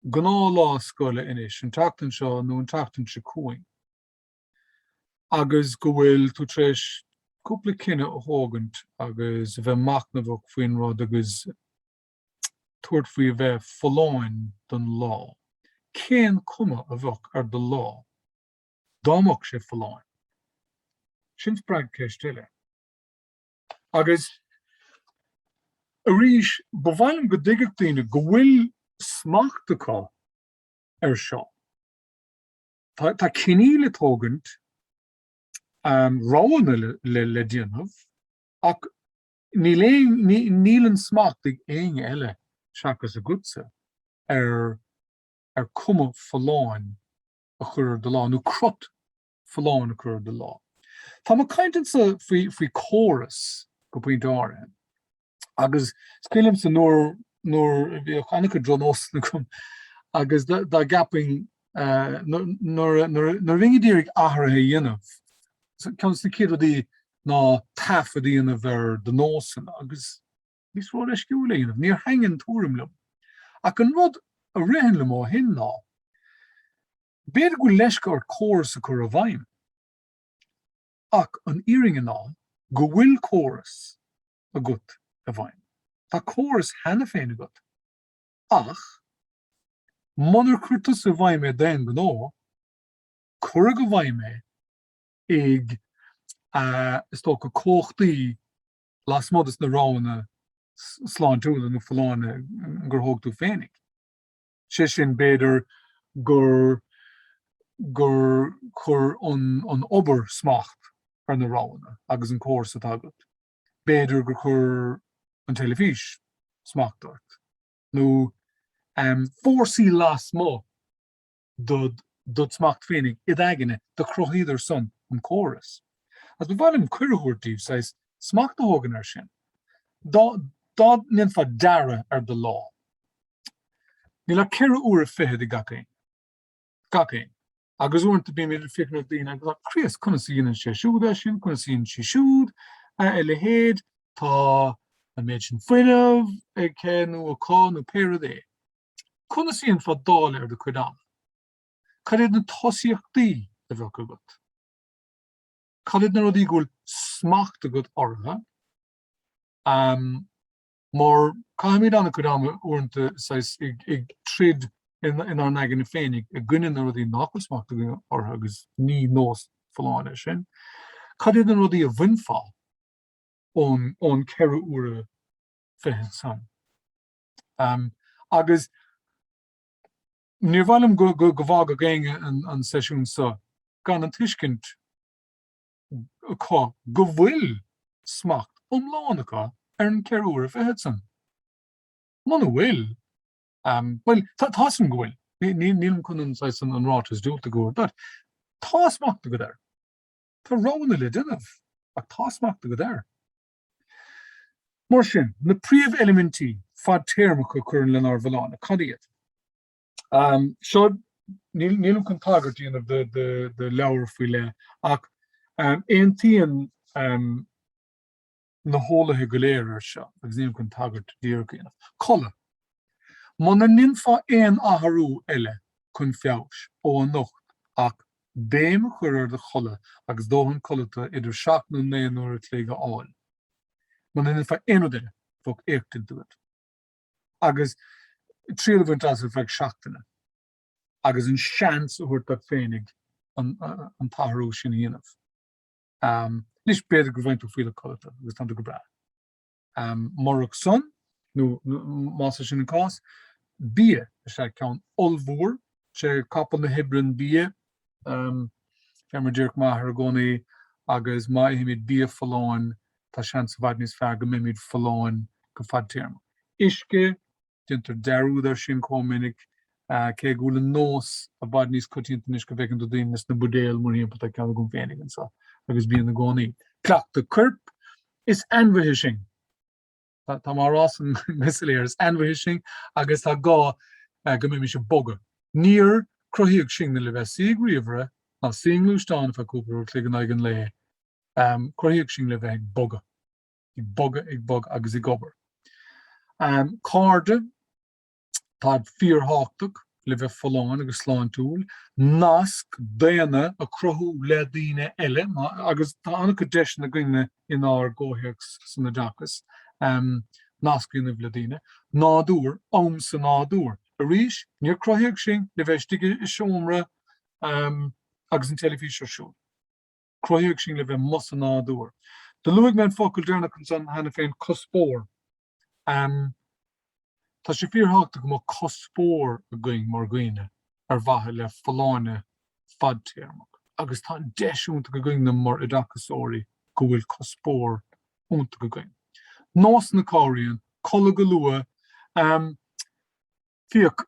gnáthlá scoile anois, an tseachtain seo nó an tseachtain seo chugainn, agus go bhfuil tú tar éis cúpla cinneadh a thógaint agus a bheith machnamhach faoin rud agus tabhairt faoi a bheith folláin don lá. Cén cuma a bheadh ar do lá? Dá mbeadh sé folláin? Sin spreagcheist eile. Agus arís, ba mhaith liom go dtuigfeadh daoine go bhfuil smacht acu ar seo. Tá cinní le tógaint, roghanna le déanamh, ach níl aon, níl an smacht ag éinne eile seachas agatsa ar ar cuma folláin a chur ar do lá, nó crot folláin a chur ar do lá. Tá mé ag caint anso faoi, faoi córas go pointe áirithe. Agus is cuimhin liomsa nuair, nuair a bhíodh an-chuid drochnósanna agam agus dá gceapfainn nuair, nuair, nuair a bhínn ag iarraidh athruithe a dhéanamh, ceann de na chéad rudaí ná taifead a dhéanamh ar do nósanna agus bhíos róleisciúil é a dhéanamh, níor thaithin an tuairim liom. Ach an rud a ritheann liom ó shin ná, b'fhéidir go bhfuil leisce ort córas a chur i bhfeidhm, ach an fhírinne ná go bhfuil córas agat i bhfeidhm. Tá córas cheana féin agat, ach munar chuir tusa i bhfeidhm é d'aon ghnó, cuireadh i bhfeidhm é ag, is dócha, cumhachtaí lasmuigh de na roghanna sláintiúla nó folláine gur thóg tú féinig. Sé sin, b'fhéidir gur gur chuir an an obair smacht ar na roghanna agus an córas atá agat. B'fhéidir gur chuir an teilifís smacht ort nó fórsaí lasmuigh dod smacht féinig id aigne, do chruthaíodar san an córas. Agus ba mhaith liom cuireadh a thabhairt daoibh saghas smacht a thógaint air sin. Dá. Dá ndéanfá dearadh ar do lá, níl ach 4 uaire fichead ag gach éinne. Gach éinne. Agus uaireanta bímid ag féachaint ar daoine agus á, Críost, conas a dhéanann sé siúd é sin, conas a dhéanann sí siúd a leithéid, tá an méid sin fuinnimh aici nó acu nó pé rud é. Conas a dhéanfá dáileadh ar do chuid ama? Cad iad na tosaíochtaí a bheadh agat? Cad iad na rudaí go bhfuil smacht agat orthu? Mar caithimid an-chuid ama uaireanta saghas ag troid inár n-aigne féinig i gcoinne na rudaí nach bhfuil smacht againn orthu agus ní nós folláin é sin. Cad iad na rudaí a bhainfeá ón ón 4 uaire fichead san? Agus níor mhaith liom go go bhfágfadh éinne an seisiún seo gan an tuiscint acu go bhfuil smacht iomlán acu ar an 4 uaire fichead san. Muna bhfuil, bhuel, tá 'fhios a'm go bhfuil, nílim chun an saghas an ráiteas diúltach a thabhairt duit, tá smacht agat air. Tá roghanna le déanamh, ach tá smacht agat air. Mar sin, na príomheilimintí fadtéarmacha a chuireann lenár bhfolláine, cad iad? Seo, nílim chun tagairt a dhéanamh do leabhar faoi leith, ach aontaíonn na heolaithe go léir air seo, agus nílim chun tagairt díreach a dhéanamh. Codladh. Muna ndéanfá aon athrú eile chun feabhais ó anocht ach béim a chur ar do chodladh agus dóthain codlata idir 7 nó 9 n-uair a chloig a fháil, muna ndéanfá aon rud eile, bheadh éacht déanta agat. agus triail a bhaint as ar feadh seachtaine agus an seans a thabhairt duit féinig an t-athrú sin a dhéanamh. Anois, b'fhéidir go bhfaigheann tú fuílleach codlata agus tá tú go breá. Murach san, nó más é sin an cás, bia is ea ceann ollmhór, sé capall na hoibre an bia, fé mar a déarfadh m'athair i gcónaí, agus má ithimid bia folláin, tá seans i bhfad níos fearr go mbeimid folláin go fadtéarmach. Uisce, déantar dearúd air sin chomh minic, cé go bhfuil an nós i bhfad níos coitianta anois go bhfeiceann tú daoine leis na buidéil mórthimpeall, tá ceann agam féinig anseo agus bíonn i gcónaí. Cleachtadh coirp, is ainmhithe sinn. Tá mé á rá san go soiléir, is ainmhithe sinn agus tá gá go mbeimis ag bogadh. Níor cruthaíodh sinne le bheith suí ag ríomhaire ná suí i ngluaisteán ar feadh cúpla uair a chloig in aghaidh an lae. Cruthaíodh sinn le bheith ag bogadh, ag bogadh, ag bogadh agus ag obair. Cairde. Táid fíorthábhachtach le bheith folláin agus sláintiúil, nasc daonna a chruthú le daoine eile, agus tá an-chuid deiseanna againne inár gcomhthéacs san oideachas, nasc a dhéanamh le daoine. Nádúr, am sa nádúr. Arís, níor cruthaíodh sinn le bheith istigh i seomra agus an teilifís ar siúl. Cruthaíodh sinn le bheith amuigh sa nádúr. Do luaigh mé an focal deireanach ansan cheana féin, cuspóir. Tá sé fíorthábhachtach go mbeadh cuspóir againn mar dhaoine ar mhaithe le folláine fadtéarmach agus tá an deis iontach againne mar oideachasóirí go bhfuil cuspóir iontach againn. Nósanna a chabhraíonn, codladh go luath, féach,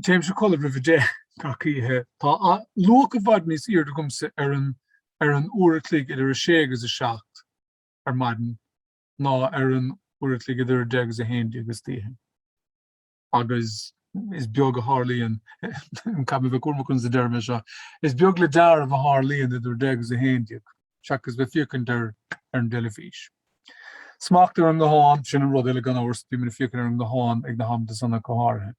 téimse a chodladh roimh a 10 gach oíche, tá luach i bhfad níos airde agamsa ar an ar an uair a chloig idir a sé agus a 7 ar maidin ná ar an uair a chloig idir 10 agus 11 istoíche. Agus is beag a tharlaíonn, caithfidh mé bheith cúramach conas a deirim é seo, is beag le deáramh a tharlaíonn idir 10 agus 11, seachas bheith féachaint ar an dteilifís. Smacht ar an nguthán, sin an rud eile gan amhras, bímid ag féachaint ar an nguthán ag na hamanta san ach go háirithe.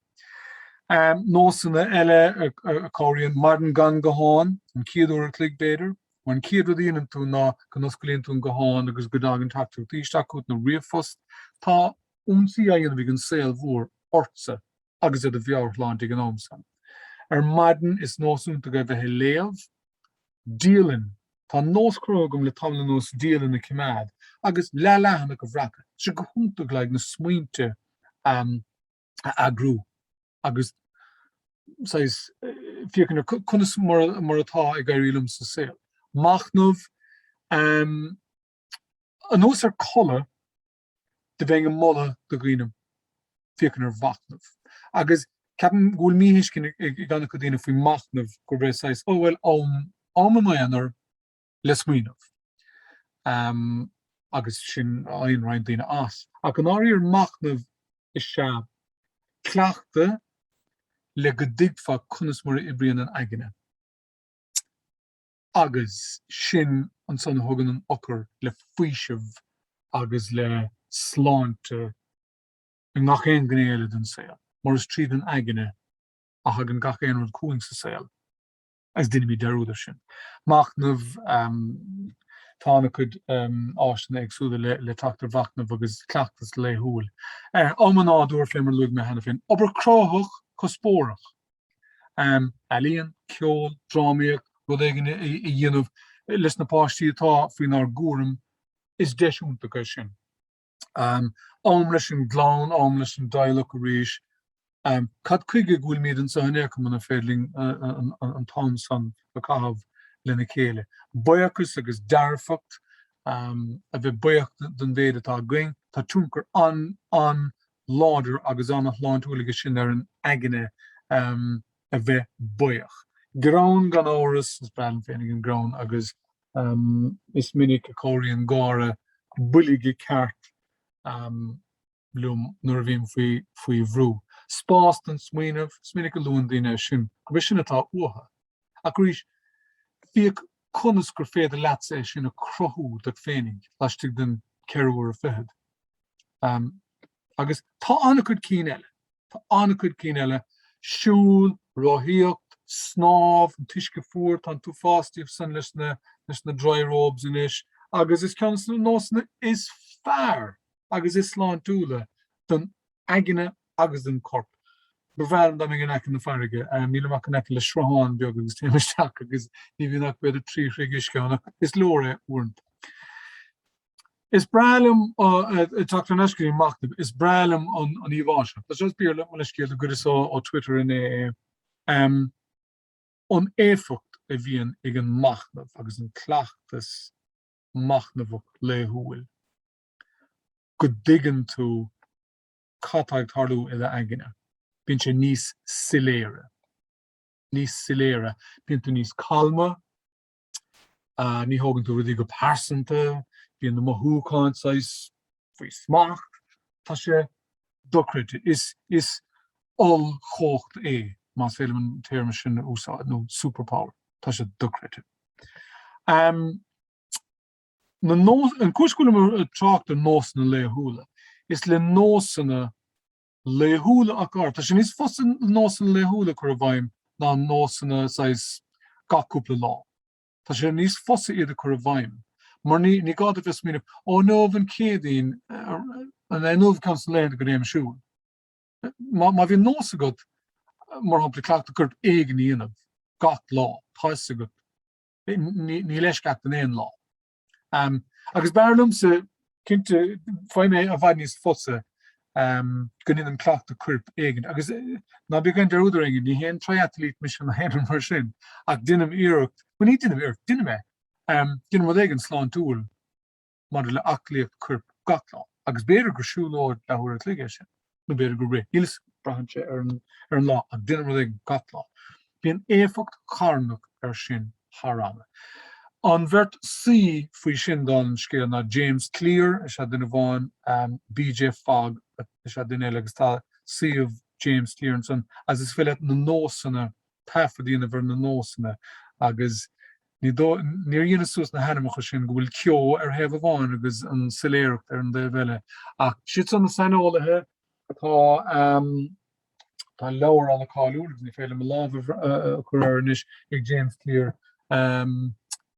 Nósanna eile a chabhraíonn, maidin gan guthán, an chéad uair a chloig b'fhéidir, Mar an chéad rud a dhéanann tú ná go n-osclaíonn tú an guthán agus go dtagann teachtaireachtaí isteach chugat nó ríomhphost. Tá ionsaí á dhéanamh ag an saol mhór ortsa agus ar do mheabhairshláinte ag an am san. Ar maidin is nós iontach é bheith ag léamh. Dialann. Tá nós cruthaithe agam le tamall anuas dialann a choimeád agus leath-leathanach a bhreacadh. Tá sé go hiontach le haghaidh na smaointe a eagrú. agus saghas féachaint ar conas mar atá ag éirí liom sa saol. Machnamh, anuas ar codladh, do bheinn ag moladh do dhaoine féachaint ar mhachnamh. Agus ceapaim go bhfuil míthuiscint ag an-chuid daoine faoi machnamh gurb é saghas, oh well, am, am i m'aonar le smaoineamh. Agus sin a fhaigheann roinnt daoine as. Ach i ndáiríre machnamh is ea cleachtadh le go dtuigfeá conas mar a oibríonn an aigne. Agus sin ansan a thugann an eochair le faoiseamh agus le sláinte i ngach aon ghné eile den saol, mar is tríd an aigne a thagann gach aon rud chugainn sa saol. Agus deinimid dearúd air sin. Machnamh, Tá an-chuid áiseanna éagsúla le teacht ar mhachnamh agus cleachtas laethúil. Am an nádúir, fé mar a luaigh mé cheana féin. Obair chruthaitheach, cuspóireach. Ealaíon, ceol, drámaíocht, rud éigin a dhéanamh leis na páistí atá faoinár gcúram, is deis iontach é sin. Am leis an gclann, am leis an dteaghlach arís. Cad chuige go bhfuilimid anseo in aon chor muna féidir linn an t-am san a chaitheamh lena chéile? Buíochas agus dearfacht, a bheith buíoch don mhéid atá againn. Tá tionchar an-láidir agus an-shláintiúil aige sin ar an aigne a bheith buíoch. Greann gan amhras, is breá liom féinig an greann agus Is minic a chabhraíonn gáire boilge ceart liom nuair a bhím faoi bhrú. Spás don smaoineamh, is minic a luann daoine é sin, gurb é sin atá uathu. Ach arís, féach conas gur féidir leatsa é sin a chruthú duit féinig laistigh den cheithre huaire fichead. Agus tá an-chuid cinn eile. Tá an-chuid cinn eile, siúl, rothaíocht, snámh, an t-uisce fuar, tá an t-uafás díobh san leis na leis na dry robes anois agus is ceann de na nósanna is fearr agus is sláintiúla don aigne agus don chorp. Ba bhreá liom dá mbeinn in aice na farraige, nílim ach in aice le sruthán beag agus téim isteach agus ní bhíonn ach b'fhéidir 3 throigh uisce ann ach is leor é uaireanta. Is breá liom teacht thar n-ais go dtí an machnamh, is breá liom an íomhá seo. Tá sé as Béarla, mo leithscéal, do goideas ó Twitter inné é. An éifeacht a bhíonn ag an machnamh agus an cleachtas machnamhach laethúil, go dtuigeann tú cad tá ag tarlú i d'aigne. Bíonn sé níos soiléire. Níos soiléire. Bíonn tú níos calma. Ní thógann tú rudaí go pearsanta, bíonn na mothúcháin saghas faoi smacht. Tá sé dochreidte. Is is ollchumhacht é, más féidir liom an téarma sin a úsáid, nó superpower. Tá sé dochreidte. Na nós, an chúis go bhfuilim ag trácht ar nósanna laethúla, is le nósanna laethúla ach go háirithe. Tá sé níos fusa nósanna laethúla a chur i bhfeidhm ná nósanna saghas gach cúpla lá. Tá sé níos fusa iad a chur i bhfeidhm mar ní ní gá duit bheith ag smaoineamh, 'Ó inniu an Chéadaoin, an é inniu ceann de na laethanta go dtéim ag siúl? Má má bhíonn nós agat, mar shampla, cleachtadh coirp éigin a dhéanamh gach lá, tá a fhios agat, níl eisceacht in aon lá. Agus b'fhearr liomsa, cinnte, faighim é i bhfad níos fusa go ndéanaim cleachtadh coirp éigin. Agus ná bíodh aon dearúd ar éinne, ní haon triathlete mise ná aon rud mar sin, ach déanaim iarracht, bhuel ní déanaim iarracht, déanaim é, déanaim rud éigin sláintiúil maidir le aclaíocht choirp gach lá. Agus b'fhéidir gur siúlóid leathuair a chloig é sin, nó b'fhéidir gur rith, níl 'fhios, braitheann sé ar an ar an lá, ach déanaim rud éigin gach lá. Bíonn éifeacht charnach air sin thar ama. An bheirt saoi faoi sin, dála an scéil, ná James Clear, is ea duine amháin, BJ Fogg is ea duine eile, agus tá suíomh James Clear ansan, agus is féidir leat na nósanna taifead a dhéanamh ar na nósanna agus ní dóigh, níor dheineas suas na hainmneacha sin go bhfuil ceo ar thaobh amháin agus an soiléireacht ar an dtaobh eile. Ach siad san na saineolaithe tá tá leabhar an-cháiliúil agus ní féidir liom mo lámh a chur air anois ag James Clear,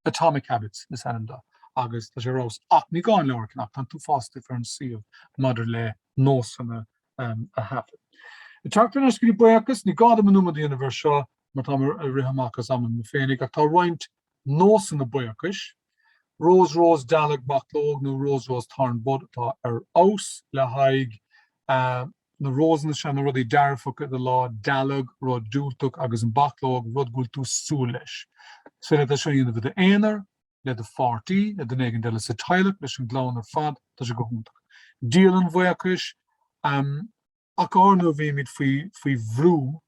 Atomic Habits is ainm dó agus tá sé ar fheabhas. Ach ní gá an leabhar a cheannach, tá an t-uafás stuif ar an suíomh maidir le nósanna a thaifead. Ag teacht thar n-ais go dtí buíochas, ní gá dom an iomad a dhéanamh air seo mar táim ag rith amach as am mé féinig, ach tá roinnt nósanna buíochais, Rose Rose Dealg Bachlóg nó Rose Rose Thorn Bud atá ar fheabhas le haghaidh na rósanna is ea na rudaí dearfacha i do lá, dealg, rud diúltach agus an bachlóg, rud go bhfuil tú súil leis. Is féidir leat é seo a dhéanamh i d'aonar, le do pháirtí, le duine éigin eile sa teaghlach, leis an gclann ar fad, tá sé go hiontach. Dialann bhuíochais, ach go háirithe nuair a bhímid faoi faoi bhrú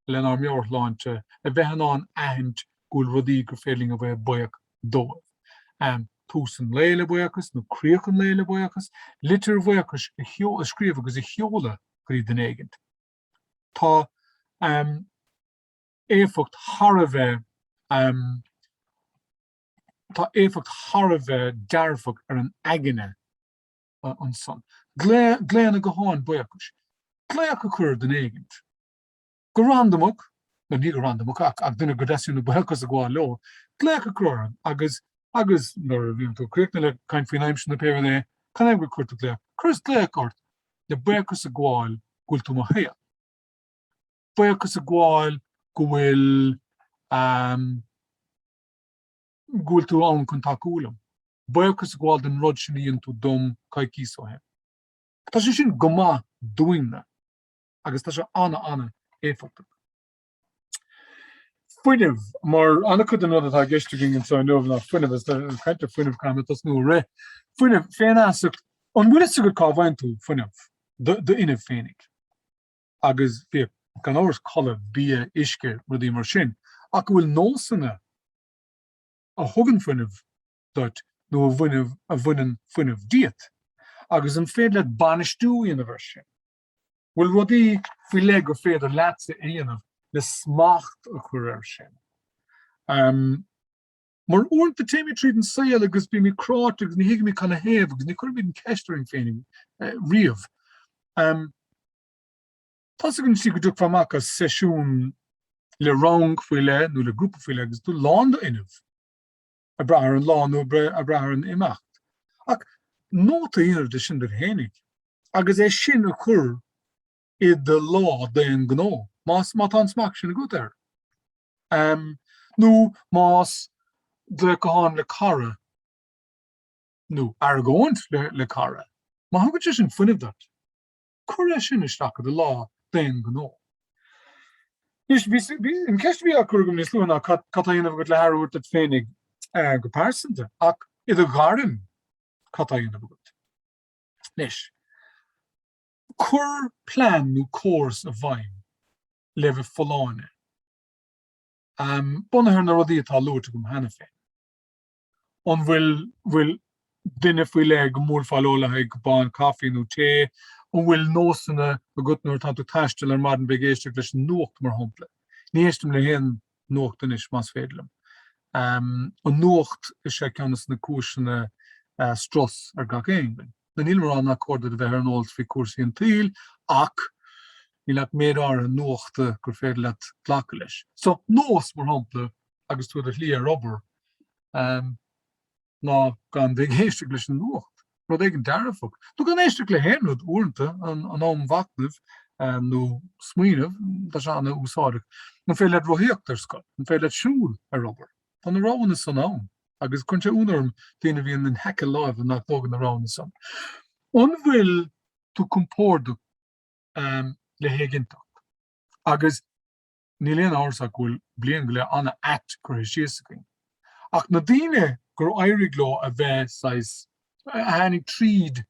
lenár meabhairshláinte, a bheith in ann aithint go bhfuil rudaí gur féidir linn a bheith buíoch dóibh. Tús an lae le buíochas nó críoch an lae le buíochas, litir bhuíochais a scríobh agus a sheoladh go dtí duine éigint. Tá éifeacht thar a bheith tá éifeacht thar a bheith dearfach ar an aigne ansan. Glaonna gutháin buíochais. Glaoch a chur ar duine éigint. Go randamach, nó ní go randamach ach ach duine go dteastaíonn uait buíochas a ghabháil leo, glaoch a chur orthu agus agus nuair a bhíonn tú críochnaithe le caint faoin aimsir nó pé rud é, cad é gur chuir tú glaoch? Chuireas glaoch ort le buíochas a ghabháil go bhfuil tú i mo shaol. Buíochas a ghabháil go bhfuil go bhfuil tú ann chun tacú liom. Buíochas a ghabháil don rud sin a dhein tú dom coicíos ó shin. Tá sé sin go maith dúinne agus tá sé an-an-éifeachtach. Fuinneamh, mar an-chuid den rud atá i gceist againn anseo inniu ná fuinneamh, is caint ar fuinneamh caithfidh mé tosnú ag rith. Fuinneamh, féinfheasacht, an bhfuil fhios agat cá bhfaigheann tú fuinneamh, d'fhuinneamh féinig? Agus bíodh, gan amhras, codladh, bia, uisce, rudaí mar sin, ach an bhfuil nósanna a thugann fuinneamh duit nó a bhaineann, a bhaineann fuinneamh díot? Agus an féidir leat bainistiú a dhéanamh air sin? Bhfuil rudaí faoi leith gur féidir leatsa a dhéanamh le smacht a chur air sin? Mar uaireanta téimid tríd an saol agus bímid cráite agus ní thuigimid cad 'na thaobh agus ní chuirimid an cheist orainn féin riamh. Tá's agam go dtiocfá amach as seisiún le rang faoi leith nó le grúpa faoi leith agus tú lán d'fhuinneamh. ag brath ar an lá nó ag brath ar an imeacht. Ach nóta a dhéanamh de sin duit fhéinig agus é sin a chur i do lá d'aon ghnó, más, má tá an smacht sin agat air. Nó más glaoch gutháin le cara nó argóint le cara, má thugann sé sin fuinneamh duit, Cuir é sin isteach i do lá d'aon ghnó. Anois, bhí, an cheist a bhí á cur agam níos luaithe ná cad tá á dhéanamh agat le haire a thabhairt duit féinig go pearsanta, ach i do ghairm, cad tá á dhéanamh agat? Anois, cuir plean nó córas i bhfeidhm le bheith folláine, bunaithe ar na rudaí atá luaite agam cheana féin. An bhfuil bhfuil duine faoi leith go mbuailfeá leo le haghaidh cupán caife nó tae? An bhfuil nósanna agat nuair atá tú ag taisteal ar maidin bheith ag éisteacht leis an nuacht, mar shampla? Ní éistim le haon nuacht anois, más féidir liom. An nuacht is ea ceann de na cúiseanna strus ar gach aon duine. Now nílim ag rá nach cóir duit a bheith ar an eolas faoi chúrsaí an tsaoil ach níl ach méid áirithe nuachta gur féidir leat glacadh leis. So, nós, mar shampla, agus tú ar do shlí ar obair, ná gan bheith ag éisteacht leis an nuacht, rud éigin dearfach, nó gan éisteacht le haon rud uaireanta, an am mhachnaimh nó smaoineamh, tá sé an-úsáideach. An féidir leat rothaíocht ar scoil? An féidir leat siúl ar obair? Tá na roghanna san ann agus cuireann sé ionadh orm daoine a bhíonn in aice láimhe nach dtógann na roghanna san. An bhfuil tú compordach le héiginnteacht? Agus Níl aon amhras ach go bhfuil bliain go leith an-ait curtha síos againn. Ach na daoine gur éirigh leo a bheith saghas, a tháinig tríd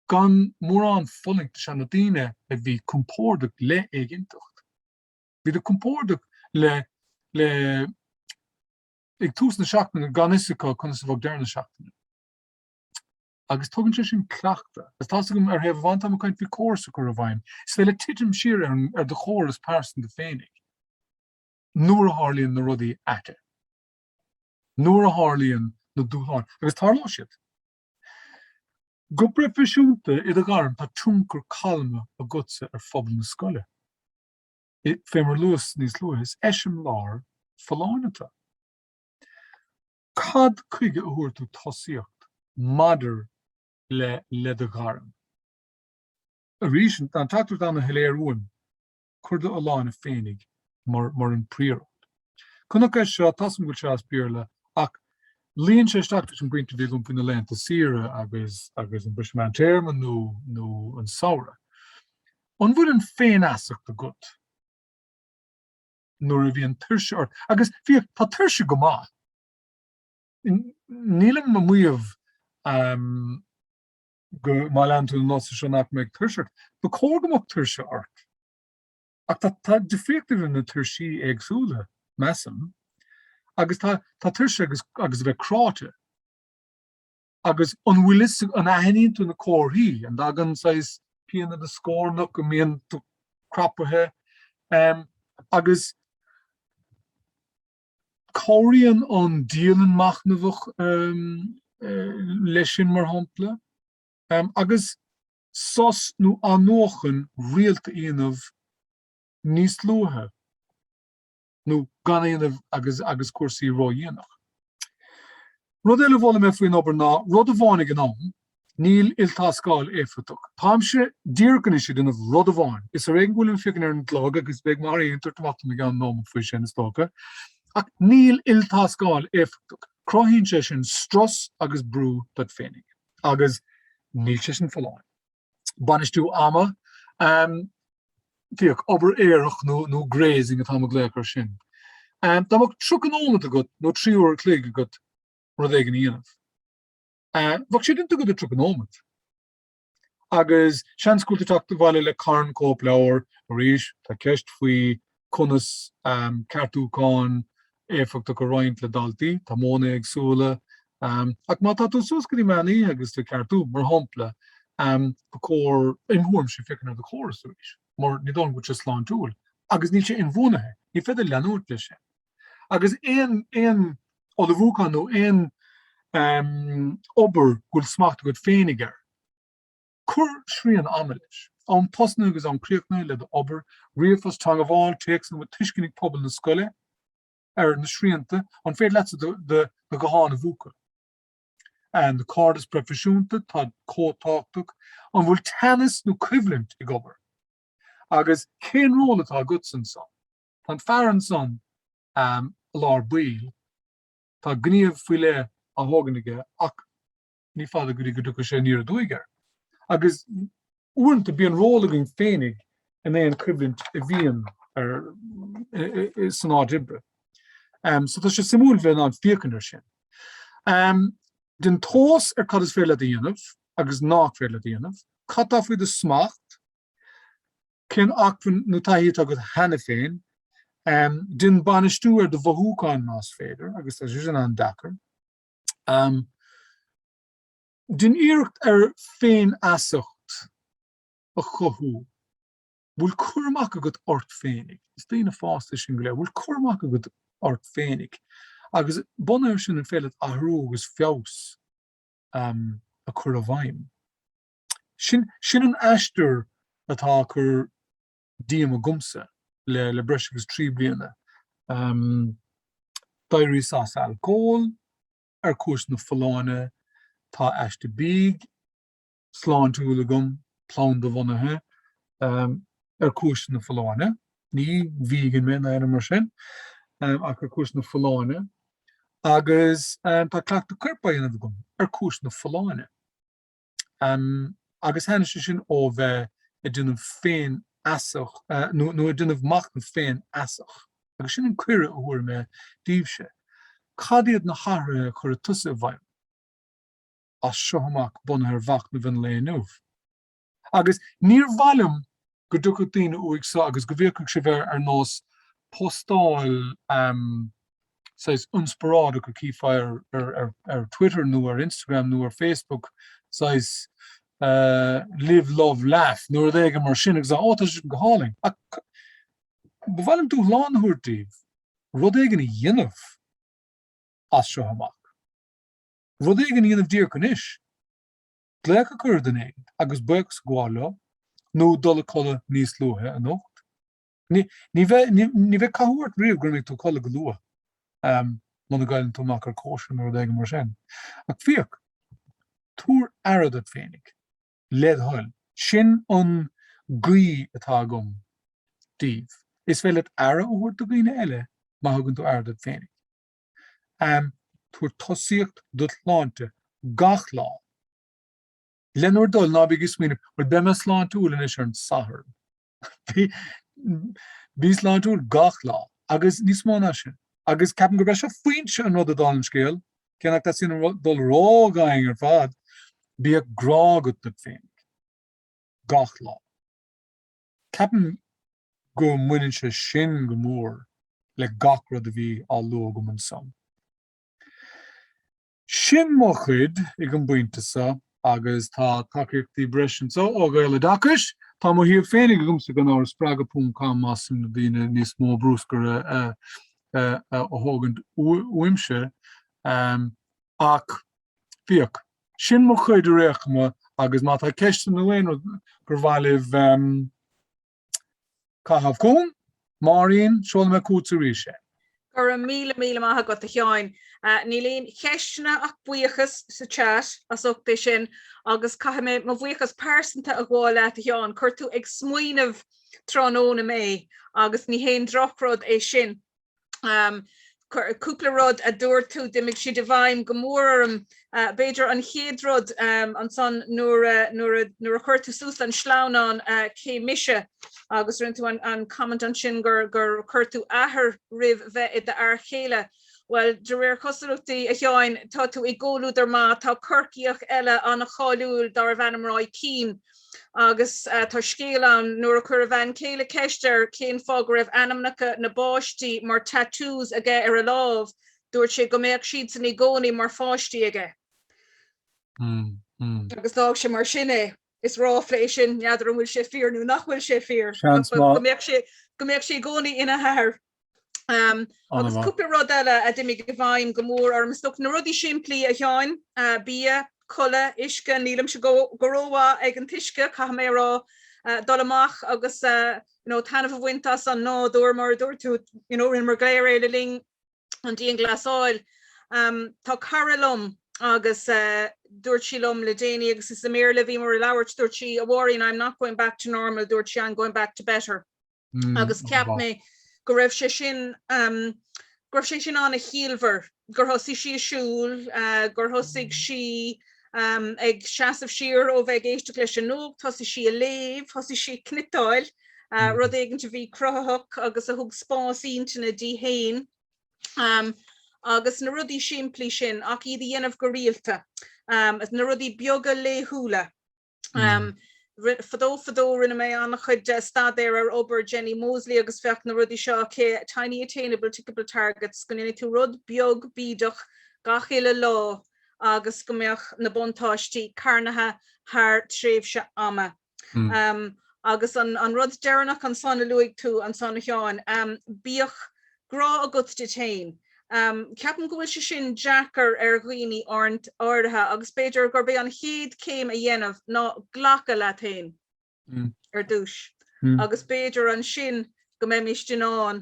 gan mórán fulaingt is ea na daoine a bhí compordach le éiginnteacht. Bhíodar compordach le, le, ag tús na seachtaine gan fhios acu conas a bheadh deireadh na seachtaine. Agus tugann sé sin cleachtadh. Agus tá's agam, ar thaobh amháin táim ag caint faoi córas a chur i bhfeidhm. Is féidir leat titim siar ar, ar do chóras pearsanta féinig nuair a tharlaíonn na rudaí aite. Nuair a tharlaíonn na dúshláin. Agus tarlóidh siad. Go proifisiúnta, i do ghairm, tá tionchar calma agatsa ar phobal na scoile. Fé mar a luas níos luaithe, is eiseamláir folláine tú. Cad chuige a thabhair tú tosaíocht maidir le le do ghairm? Arís, tá an teachtaireacht ana-shoiléir uaim, cuir do fholláine féinig mar mar an príoracht. Chonac é seo, tá's agam go bhfuil sé as Béarla, ach luíonn sé isteach leis an bpointe a bhí agam faoi na laethanta saoire agus agus an briseadh meántéarma nó nó an samhradh. An bhfuil an féinfheasacht agat? nuair a bhíonn tuirse ort. Agus féach, tá tuirse go maith. Nílim ag maíomh go má leanann tú na nósanna seo nach mbeidh tuirse ort. Ba chóir go mbeadh tuirse ort. Ach tá tá difríocht idir na tuirsí éagsúla, measaim. Agus tá tá tuirse agus agus a bheith cráite. Agus an bhfuil fhios, an aithníonn tú na comharthaí? An dtagann saghas pian i do scornach, go mbíonn tú crapaithe? Agus cabhraíonn an dialann machnamhach leis sin, mar shampla. Agus sos nó athnuachan rialta a dhéanamh níos luaithe. nó gan a dhéanamh agus agus cúrsaí ródhéanach. Rud eile a mholaim mé faoin obair ná rud amháin ag an am, níl iltascáil éifeachtach. Táimse díreach anois ag déanamh rud amháin. Is ar éigean go bhfuilim ag féachaint ar an gclog agus beidh Máirín ag tabhairt amach dom i gceann nóiméad faoi sin, is dócha. Ach níl iltascáil éifeachtach. Cruthaíonn sé sin strus agus brú duit féinig. Agus níl sé sin folláin. Bainistiú ama, Féach, obair fhéarach nó nó grazing atáim ag glaoch air sin. Dá mbeadh 30 nóiméad agat nó 3 uair a chloig agat rud éigin a dhéanamh, bheadh sé déanta agat i 30 nóiméad. Agus seans go bhfuil tú ag teacht abhaile le carn cóipleabhar, arís, tá ceist faoi conas ceartúchán éifeachtach a roinnt le daltaí, tá modhanna éagsúla, ach má tá tú suas go dtí meán oíche agus tú ag ceartú, mar shampla, ba chóir, im thuairimse, féachaint ar do chóras arís, mar ní dóigh liom go bhfuil sé sláintiúil agus níl sé inbhuanaithe, ní féidir leanúint leis sin. Agus aon aon ullmhúchán nó aon obair go bhfuil smacht agat féinig air, Cuir srian ama leis. Am tosnaithe agus am críochnaithe le d'obair, ríomhphost, teagmháil, téacs an bhfuil tuiscint ag pobal na scoile ar na srianta? An féidir leatsa do ghuthán a mhúchadh? Na cairdis proifisiúnta, tá chomh tábhachtach. An bhfuil teannas nó coimhlint ag obair? Agus cén ról atá agatsa ansan? Tá an fear ansan i lár baill, tá gníomh faoi leith á thógaint aige ach ní fada go dtí go dtiocfaidh sé aniar aduaidh air. Agus uaireanta bíonn ról againn féinig in aon choimhlint a bhíonn ar san áit oibre. So tá sé suimiúil bheith in ann féachaint air sin. Déan tomhas ar cad is féidir leat a dhéanamh agus nach féidir leat a dhéanamh, cad tá faoi do smacht, cén acmhainn nó taithí atá agat cheana féin, déan bainistiú ar do mhothúcháin más féidir, agus tá sé sin an-deacair. Déan iarracht ar féinfheasacht a chothú. Bhfuil cur amach agat ort féinig? Is daoine fásta sinn go léir. Bhfuil cur amach agat ort féinig? Agus bunaithe air sin an féidir leat athrú agus feabhas a chur i bhfeidhm? Sin sin an aistear atá á cur díom agamsa le le breis agus 3 bliana. D'éiríos as alcól ar chúis na folláine, tá aiste bídh sláintiúil agam, planda-bhunaithe, ar chúis na folláine. Ní vegan mé ná aon mar sin, ach ar chúis na folláine. Agus tá cleachtadh coirp á dhéanamh agam ar chúis na folláine. Agus tháinig sé sin ó bheith ag déanamh féinfheasach, nó ag déanamh machnamh féinfheasach. Agus sin an cuireadh a thabharfaidh mé daoibhse. Cad iad na hathruithe a chuirfidh tusa i bhfeidhm as seo amach bunaithe ar mhachnamh an lae inniu? Agus níor mhaith liom go dtiocfadh daoine uaidh seo agus go bhféachfadh sibh air ar nós postáil saghas ionsporádach a chífeá ar Twitter nó ar Instagram nó ar Facebook, saghas live, love, laugh nó rud éigin mar sin agus ó tá sé sin go hálainn. Ach ba mhaith liom dúshlán a thabhairt daoibh rud éigin a dhéanamh as seo amach. Rud éigin a dhéanamh díreach anois. Glaoch a chur ar dhuine éigin agus buíochas a ghabháil leo nó dul a chodladh níos luaithe anocht. Ní bheidh ní bheidh cathú ort riamh go mbeidh tú ag codladh go luath muna gcailleann tú amach ar cóisir nó rud éigin mar sin. Ach féach, tabhair aire duit féinig, led thoil. Sin an guí atá agam daoibh. Is féidir leat aire a thabhairt do dhaoine eile má thugann tú aire duit féinig. Tabhair tosaíocht do shláinte gach lá. Lenár dtoil, ná bígí ag smaoineamh, bhuel beidh mé sláintiúil anois ar an Satharn. Bí sláintiúil gach lá, agus níos mó ná sin. Agus ceapaim gurb é seo foinse an ruda dála an scéil, cé nach dteastaíonn dul ródhomhain ar fad, bíodh grá agat duit féinig. Gach lá. Ceapaim go mbaineann sé sin go mór le gach rud a bhí á lua agam ansan. Sin mo chuid ag an bpointe seo agus tá tacaíochtaí breise anseo ó Ghaeloideachas. Tá mo shuíomh féinig agamsa gan amhras, spreagadh ponc com más suim le daoine níos mó bruscair a thógaint uaimse. Ach bíodh. Sin mo chuid ar aon chuma agus má tá ceisteanna nó aon rud gur mhaith libh caitheamh chugam, Máirín, seolfaidh mé chugatsa arís é. Go raibh míle míle maith agat, a Sheáin. Níl aon cheisteanna ach buíochas sa chat as ucht é sin agus caithfidh mé mo bhuíochas pearsanta a ghabháil leat, a Sheáin. Chuir tú ag smaoineamh tráthnóna mé agus ní haon drochrud é sin. Cúpla rud a dúirt tú, d'imigh siad i bhfeidhm go mór orm. B'fhéidir an chéad rud ansan nuair a nuair a nuair a chuir tú suas an sleamhnán 'Cé mise' agus rinne tú an comment ansin gur gur chuir tú athair roimh bheith i d'fhear chéile. Bhuel, de réir cosúlachtaí, a Sheáin, tá tú i gcomhluadar maith, tá Corcaíoch eile an-cháiliúil darbh ainm Roy Keane. Agus tá scéal ann, nuair a chuir a bhean chéile ceist air cén fáth go raibh ainmneacha na bpáistí mar tattoos aige ar a lámh, dúirt sé go mbeadh siadsan i gcónaí mar pháistí aige. Agus d'fhág sé mar sin é. Is ráfla é sin, n'fheadar an bhfuil sé fíor nó nach bhfuil sé fíor, ach go mbeadh sé go mbeadh sé i gcónaí ina athair. Agus cúpla rud eile a d'imigh i bhfeidhm go mór orm, is dócha, na rudaí simplí, a Sheáin, bia, codladh, uisce, nílimse go rómhaith ag an t-uisce, caithfidh mé a rá, dul amach agus you know taitneamh a bhaint as an nádúr, mar a dúirt tú, you know rinneamar go léir é le linn an dianghlasáil. Tá cara liom agus dúirt sí liom le déanaí, agus is i mBéarla a bhíomar ag labhairt, dúirt sí, 'A Mháirín, I'm not going back to normal', dúirt sí, 'I'm going back to better'. Agus cheap mé go raibh sé sin, go raibh sé sin an-chiallmhar, gur thosaigh sí ag siúl, gur thosaigh sí ag seasamh siar ó bheith ag éisteacht leis an nuacht, thosaigh sí ag léamh, thosaigh sí ag cniotáil, rud éigin a bhí cruthaitheach agus a thug spás intinne di féin. Agus na rudaí simplí sin, ach iad a dhéanamh go rialta, na rudaí beaga laethúla. Fadó fadó rinne mé an-chuid staidéir ar obair Jenny Moseley agus bheadh na rudaí seo aici, tiny attainable tickable targets, go ndéanfaidh tú rud beag bídeach gach uile lá agus go mbeadh na buntáistí carnaithe thar tréimhse ama. Agus an rud deireanach ansan a luaigh tú ansan a Sheáin, bíodh grá agat duit féin. Ceapaim go bhfuil sé sin deacair ar dhaoine áirithe agus b'fhéidir gurb é an chéad chéim a dhéanamh ná glacadh leat féin ar dtús agus b'fhéidir ansin go mbeimis in ann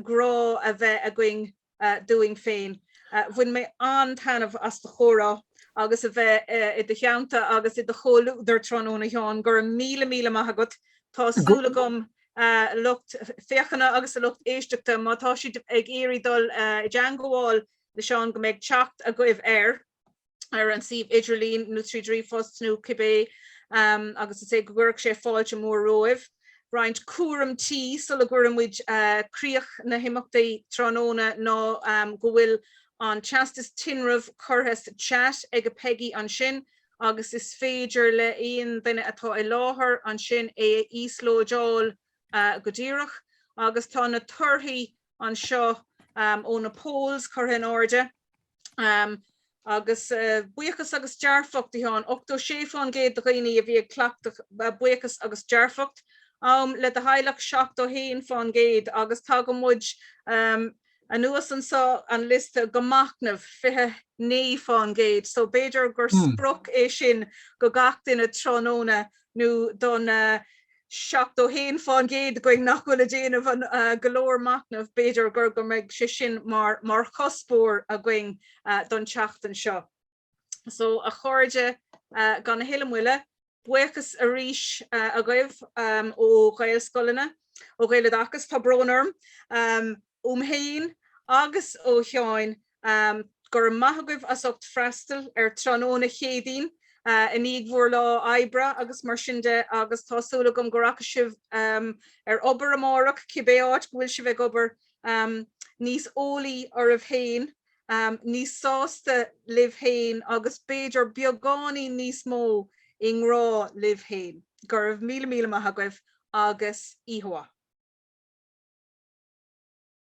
grá a bheith againn dúinn féin. Bhain mé an-taitneamh as do chomhrá agus a bheith i do theannta agus i do chomhluadar tráthnóna, a Sheáin. Go raibh míle míle maith agat. Tá súil agam a lucht féachana agus a lucht éisteachta, má tá siad ag iarraidh dul i dteangmháil le Seán, go mbeidh teacht agaibh air ar an suíomh idirlín nó tríd ríomhphost nó cibé agus is é go gcuirfeadh sé fáilte mór romhaibh. Roinnt cúram tí sula gcuireann muid críoch na himeachtaí tráthnóna ná go bhfuil an teastas tinrimh curtha sa chat ag Peggy ansin agus is féidir le aon duine atá i láthair ansin é a íoslódáil go díreach agus tá na torthaí anseo ó na polls curtha in airde agus buíochas agus dearfacht, a Sheáin, 86% de dhaoine a bhí ag cleachtadh buíochas agus dearfacht, am le do theaghlach 71% agus tagann muid anuas anseo an liosta go machnamh, 29%. So b'fhéidir gur sprioc é sin go gach duine tráthnóna nó don 71% againn nach bhfuil ag déanamh go leor machnaimh, b'fhéidir gur go mbeidh sé sin mar mar chuspóir againn don tseachtain seo. So a chairde, gan a thuilleadh moille, buíochas arís agaibh ó Ghaelscoileanna, ó Ghaeloideachas, tá brón orm, uaim féin agus ó Sheáin, go raibh maith agaibh as ucht freastal ar tráthnóna Chéadaoin i ndiaidh bhur lá oibre agus mar sin de agus tá súil agam go rachaidh sibh ar obair amárach, cibé áit go bhfuil sibh ag obair, níos eolaí oraibh féin, níos sásta libh féin agus b'fhéidir beagáinín níos mó i ngrá libh féin. Go raibh míle míle maith agaibh agus oíche mhaith.